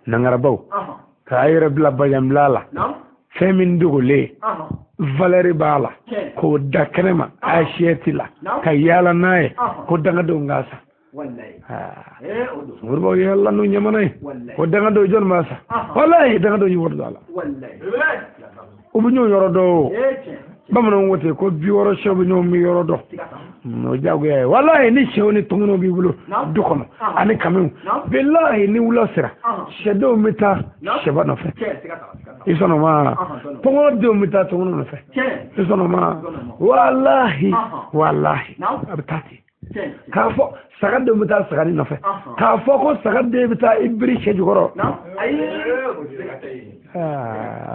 nangarabaw, k'a yɛrɛ bila bajanbila la, fɛn min dogolen valeur b'a la, k'o da kɛnɛ ma assiette la, ka yaala n'a ye, ko dangadenw k'a san. Sungurubaw yaala n'u ɲamana ye, ko dangadenw jɔn b'a san? Walahi dangadenw y'i wari don a la, u bɛ ɲɔgɔn yɔrɔ dɔn o. Bamananw ko ten ko 60 sɛw bɛ ɲɔgɔn min yɔrɔ dɔn, o diyagoya ye. Walahi ni sɛw ni tɔmɔnɔw b'i bolo du kɔnɔ ani kamiw, bilahi ni wula sera, sɛdenw bɛ taa sɛba nɔfɛ, i sɔnna o ma? Tɔmɔnɔdenw bɛ taa tɔmɔnɔ nɔfɛ, i sɔnna o ma? Walahi walahi a bɛ taa ten. K'a fɔ sagadenw bɛ taa sagani nɔfɛ, k'a fɔ ko sagaden bɛ taa i biri sɛ jukɔrɔ,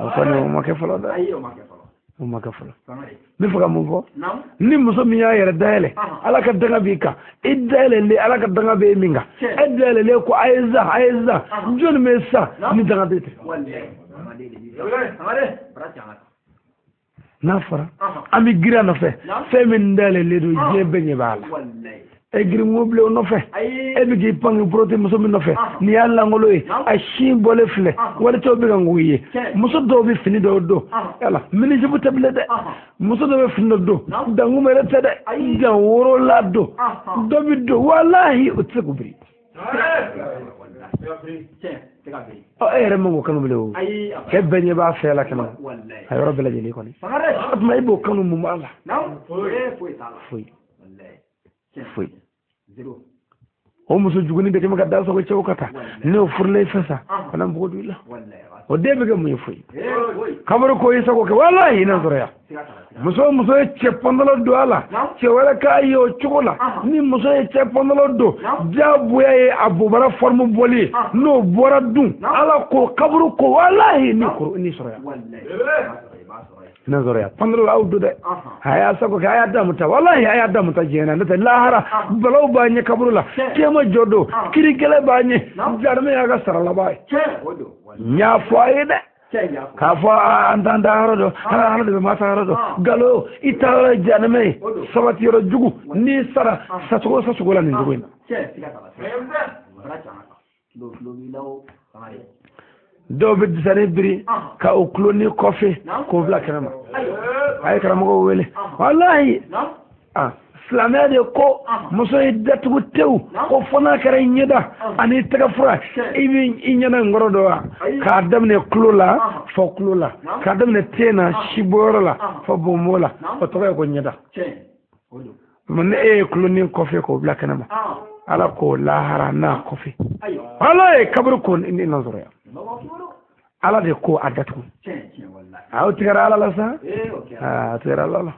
o kɔni o ma kɛ fɔlɔ dɛ, o ma kɛ fɔlɔ. N bɛ fɛ ka mun fɔ? Ni muso min y'a yɛrɛ dayɛlɛ, Ala ka danga b'i kan, i dayɛlɛlen Ala ka danga bɛ min kan, e dayɛlɛlen ko a ye zan, a ye zan, jɔnni bɛ sa ni dangaden tɛ? N'a fɔra an bɛ girin a nɔfɛ, fɛn min dayɛlɛlen don diɲɛ bɛɛ ɲɛ b'a la. E girin bilen o nɔfɛ e bɛ k'i pan k'i porote muso min nɔfɛ nin y'a langolo ye a sin bɔlen filɛ walicɛw bɛ ka ŋugu ye muso dɔw bɛ fini dɔw don yala minijugu tɛ bilen dɛ muso dɔw bɛ fini dɔ don dankun yɛrɛ tɛ dɛ dan worola don dɔ bɛ don walahi o tɛ se k'o biri ɔ e yɛrɛ man k'o kanu bilen o cɛ bɛɛ ɲɛ b'a fɛ la kɛnɛ a yɔrɔ bɛɛ lajɛlen kɔni o tuma e b'o kanu mun b'a la foyi foyi o muso juguni de kɛmɛ ka da sago cɛw ka taa n'o furula i fɛ sa kana npogo don i la o den bɛ kɛ mun ye foyi kaburu ko i sago kɛ walahi n'a sɔrɔ yan muso muso ye cɛ pantalon don a la cɛ wɛrɛ k'a ye o cogo la ni muso ye cɛ pantalon don diyagoya ye a bobara fɔrimu bɔli ye n'o bɔra dun ala ko kaburu ko walahi ni sɔrɔ yan n'a sɔrɔ yan pantalon aw don dɛ a y'a sago kɛ a y'a damu ta walahi a y'a damu ta diɲɛ na n'o tɛ lahara balaw b'a ɲɛ kaburu la kɛma jɔ don kiri gɛlɛn b'a ɲɛ jarimɛ y'a ka sara laban ye n y'a fɔ a ye dɛ k'a fɔ an t'an da yɔrɔ dɔn ala de bɛ maa ta yɔrɔ dɔn nkalon i ta yɔrɔ ye jahanama ye sabati yɔrɔ jugu n'i sara sacogo sacogo la nin cogo in na. Dɔw bɛ disani biri ka o kulo ni kɔfɛ k'o bila kɛnɛ ma a ye karamɔgɔw wele walahi silamɛya de ko muso ye datugu tewu ko fo n'a kɛra i ɲɛda ani tɛgɛ fura i bɛ i ɲɛda in kɔrɔ dɔn wa k'a daminɛ kulo la fɔ kulo la k'a daminɛ ten na sibɔyɔrɔ la fɔ bonbo la o tɔgɔ ye ko ɲɛda ni e ye kulo ni kɔfɛ k'o bila kɛnɛ ma ala k'o lahara n'a kɔfɛ ala ye kaburu ko ni nasɔrɔ yan ala de ko a datugu aw tigɛra ala la sa a tigɛra ala la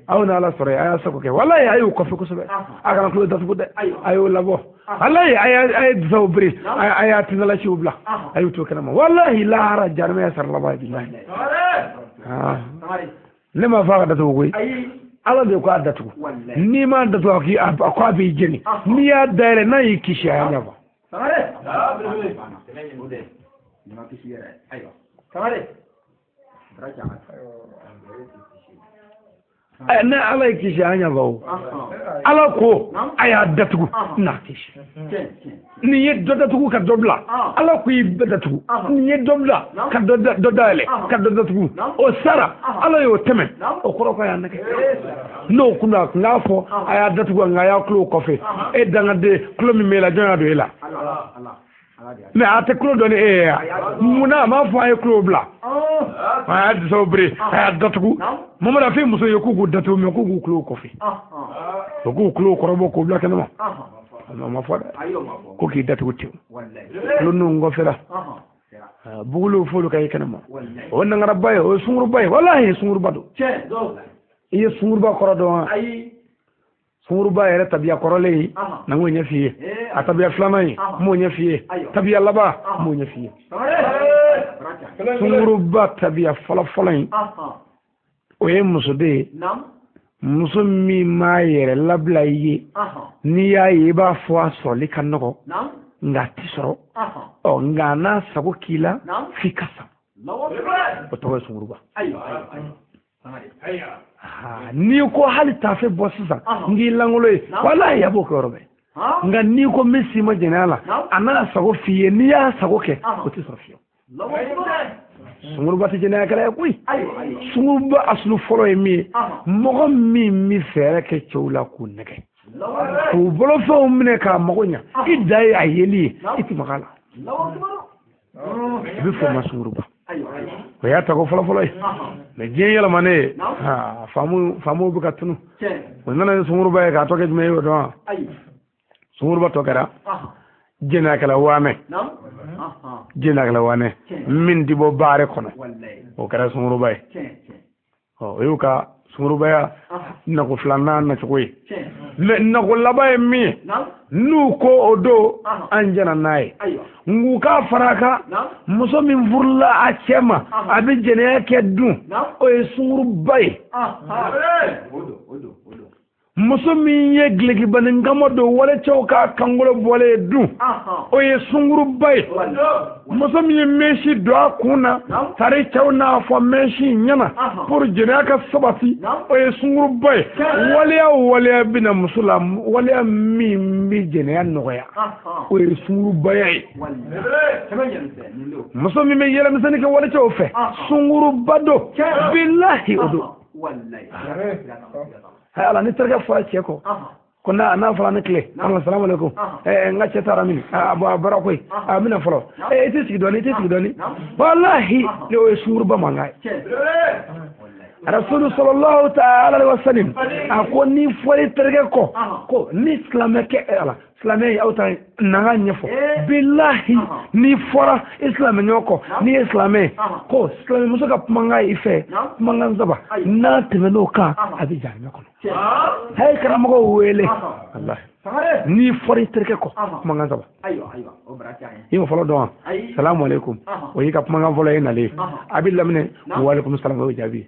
aw ni ala sɔrɔ a y'a sago kɛ walayi a y'o kɔfɛ kosɛbɛ a kana kulo datugu dɛ a y'o labɔ walayi a ye disaw biri a y'a tindalasiw bila a y'u to kɛnɛ ma walayi lahara jahanama ya sara laban ye bilahi ne ma fɔ a ka datugu koyi ala de ko a datugu n'i m'a datugu a ko a b'i jeni n'i y'a dayɛlɛ n'a y'i kisi a y'a ɲɛfɔ. Ne ala ye kisi a ɲɛfɔ o ala ko a y'a datugu n'a kisi n'i ye dɔ datugu ka dɔ bila ala ko i bɛɛ datugu n'i ye dɔ bila ka dɔ dayɛlɛ ka dɔ datugu o sara ala y'o tɛmɛ o kɔrɔ ko a y'a nɛgɛ n'o kun a kun k'a fɔ a y'a datugu nka a y'a kulo kɔfɛ e dangaden kulo min b'e la jɔn y'a don e la mais a tɛ kulo dɔn ni e ye yan munna a m'a fɔ a ye kulo bila a y'a disaw biri a y'a datugu mamadu a fɛ muso ye k'u k'u datugu mais k'u k'u kulo kɔfɛ o k'u kulo kɔrɔbɔ k'o bila kɛnɛ ma a ma fɔ dɛ ko k'i datugu tewu kulo ninnu kɔfɛla buguluw f'olu ka ye kɛnɛ ma o nangaraba ye o ye sunguruba ye walahi sunguruba don i ye sunguruba kɔrɔ dɔn wa sunguruba yɛrɛ tabiya kɔrɔlen ye na n k'o ɲɛf'i ye a tabiya filanan ye n b'o ɲɛf'i ye tabiya laban n b'o ɲɛf'i ye sunguruba tabiya fɔlɔfɔlɔ in o ye muso de ye muso min m'a yɛrɛ labila i ye n'i y'a ye i b'a fɔ a sɔrɔli ka nɔgɔ nka a ti sɔrɔ ɔ nka n'a sago k'i la f'i ka san o tɔgɔ ye sunguruba. N'i ko hali taafe bɔ sisan n k'i langolo ye walahi a b'o kɛ yɔrɔ bɛɛ nka n'i ko min si ma jɛnɛya la a n'a sago f'i ye n'i y'a sago kɛ o tɛ sɔrɔ fiyewu sunguruba tɛ jɛnɛya kɛla ye koyi sunguruba asulu fɔlɔ ye min ye mɔgɔ min bɛ fɛɛrɛ kɛ cɛw la k'u nɛgɛ k'u bolofɛnw minɛ k'a mago ɲa i da ye a yeli ye i tɛ maga a la i bɛ fɔ ma sunguruba o y'a tako fɔlɔfɔlɔ ye mais diɲɛ yɛlɛmanen ye faamuw bɛ ka tunu o nana ni sunguruba ye k'a tɔ kɛ jumɛn ye o dɔn wa sunguruba tɔ kɛra jɛnɛyakɛla waamɛ jɛnɛyakɛla waamɛ min ti bɔ baare kɔnɔ o kɛra sunguruba ye o y'u ka sungurubaya nako filanan nacogo ye mais nako laban ye min ye n'u ko o don an jɛnna n'a ye nk'u k'a fara a kan muso min furula a cɛ ma a bɛ jɛnɛya kɛ dun o ye sunguruba ye Muso min ye gilekibanin kama don walecɛw ka kankolo bɔlen dun, o ye sunguruba ye. Muso min ye mɛsi don a kun na, tari cɛw n'a fɔ mɛsi ɲɛna pour jɛnɛya ka sabati, o ye sunguruba ye. Waleya o waleya bɛna muso la, waleya min bɛ jɛnɛya nɔgɔya, o ye sungurubaya ye. Muso min bɛ yɛlɛmisɛnnin kɛ walecɛw fɛ, sunguruba don, bilahi o don. Ala ni terikɛ fɔra cɛ kɔ ko n'a fɔra ne tile salamu aleykum, n ka cɛ taara min, a bɔra koyi, a bɛna fɔlɔ, i tɛ sigi dɔɔni, i tɛ sigi dɔɔni, walahi ni o ye sunguruba mankan ye. Rasulu sallallahu ta'ala alaihi wasallam a ko ni fɔra i terikɛ kɔ ko ni silamɛkɛ ala silamɛ ye aw ta nanga ɲɛfɔ, bilahi n'i fɔra i silamɛ ɲɔgɔn kɔ, n'i ye silamɛ ye ko silamɛmuso ka kumakan ye i fɛ kumakan saba, n'a tɛmɛn'o kan a bɛ jahanama kɔnɔ. A ye karamɔgɔw wele, walahi n'i fɔra i terikɛ kɔ kumakan saba, i y'o fɔlɔ dɔn wa? Salamu aleykum, o y'i ka kumakan fɔlɔ ye nalen, a bɛ laminɛ walekum salam, o y'o jaabi.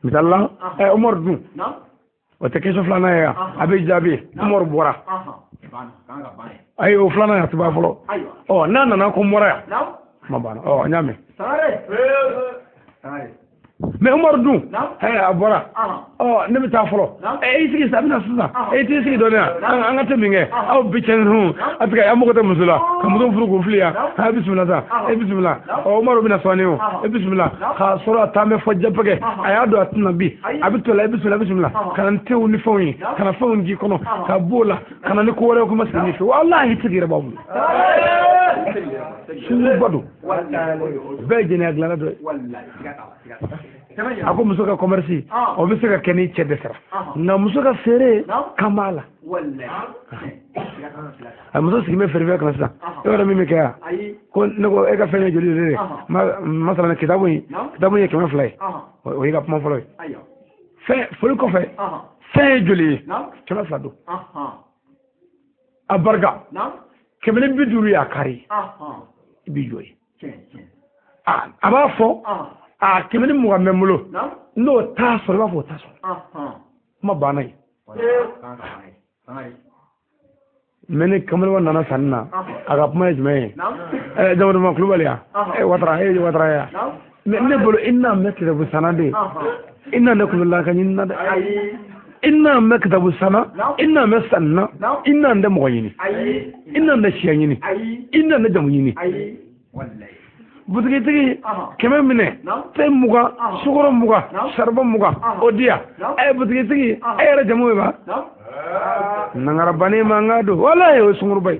Misali la, Umaru dun, o tɛ question filanan ye yan, a bɛ jaabi Umaru bɔra, ayi o filanan a tɛ ban fɔlɔ. Ɔ n'a nana ko n bɔra yan, kuma banna. Ɔ n y'a mɛn. Mais Umaru dun, a bɔra, ɔ ne bɛ taa fɔlɔ, i sigi sa, a bɛ na sisan, i t'i sigi dɔɔnin yan, an ka te min kɛ, aw bi cɛ ninnu, a tigɛ an mago tɛ muso la, ka muso furu k'u fili yan, a bisimila sa, e bisimila, ɔ Umaru bɛna sɔɔni o, e bisimila, k'a sɔrɔ a taa bɛ fɔ jɛpɛgɛ, a y'a dɔn a tɛna bi, a bɛ to la, e bisimila, bisimila, ka na ni tew ni fɛnw ye, ka na fɛnw k'i kɔnɔ, ka b'o la, ka na ni ko wɛrɛ kuma sigi ni fɛ, walahi tigi yɛrɛ b'aw bolo. Sunguruba don, bɛɛ ye jɛnɛya dilanna dɔ ye. A ko muso ka commerce o bɛ se ka kɛ ni cɛ dɛsɛra, nka muso ka feere kan b'a la. A muso sigilen bɛ feere fɛn kan sisan, e b'a dɔn min bɛ kɛ yan, ko ne ko e ka fɛn ye joli de ye, masala kitabu in, kitabu in ye 200 ye, o y'i ka kuma fɔlɔ ye. Fɛn foli kɔfɛ, fɛn ye joli ye, 200 don. A barika 150 y'a kari, i b'i jɔ yen. A b'a fɔ a 120 bɛ n bolo, n'o t'a sɔrɔ i b'a fɔ o t'a sɔrɔ, kuma banna yen. Mais ni kamaleba nana sanni na, a ka kuma ye jumɛn ye? Jamaduma Kulubali yan, Watara, e ye Watara ye yan. Mais ne bolo i n'a mɛn kitabu sanna de, i n'a ne kulubali ka ɲini na dɛ, i n'a mɛn kitabu sanna, i n'a mɛn sanni na, i n'a tɛ mɔgɔ ɲini, i n'a tɛ siya ɲini, i n'a tɛ jamu ɲini. Butigitigi 100 minɛ, te 20, sukaro 20, saribɔn 20, o di yan. Butigitigi e yɛrɛ jamu ye ba? Nangarabani mankan don, walahi o ye sunguruba ye.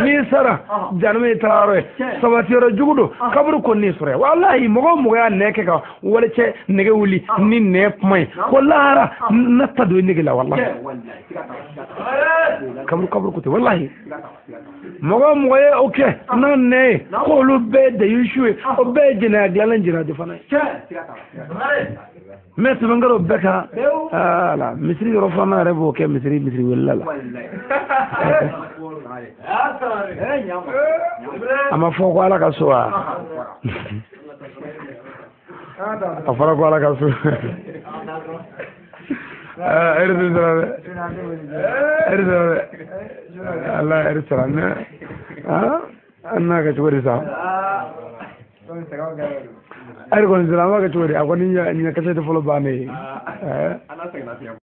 N'i sara jahanama y'i taayɔrɔ ye, sabati yɔrɔ jugu don, kaburu kɔni n'i sɔrɔ yen. Walahi mɔgɔ o mɔgɔ y'a nɛ kɛ ka walicɛ nege wuli ni nɛ kuma ye, ko lahara na ta don i nege la, walahi kaburu kaburu ko tɛ, walahi mɔgɔ o mɔgɔ ye o kɛ n'a nɛ ye, k'olu bɛɛ de y'i su ye, o bɛɛ ye jɛnɛya dilannen jɛnɛya de fana ye. Mais tɛmɛnkɛlaw bɛɛ kan, ala misiri yɔrɔ filanan yɛrɛ b'o kɛ misiri misiri welela la. A ma fɔ ko ala ka so wa? A fɔra ko ala ka so. Ɛri sera dɛ, ɛri sera dɛ, ala ɛri sera mɛ an n'a kɛ cogo di sa? Ɛri kɔni sera, an b'a kɛ cogo di? A kɔni ɲɛ kasɛti fɔlɔ bannen ye.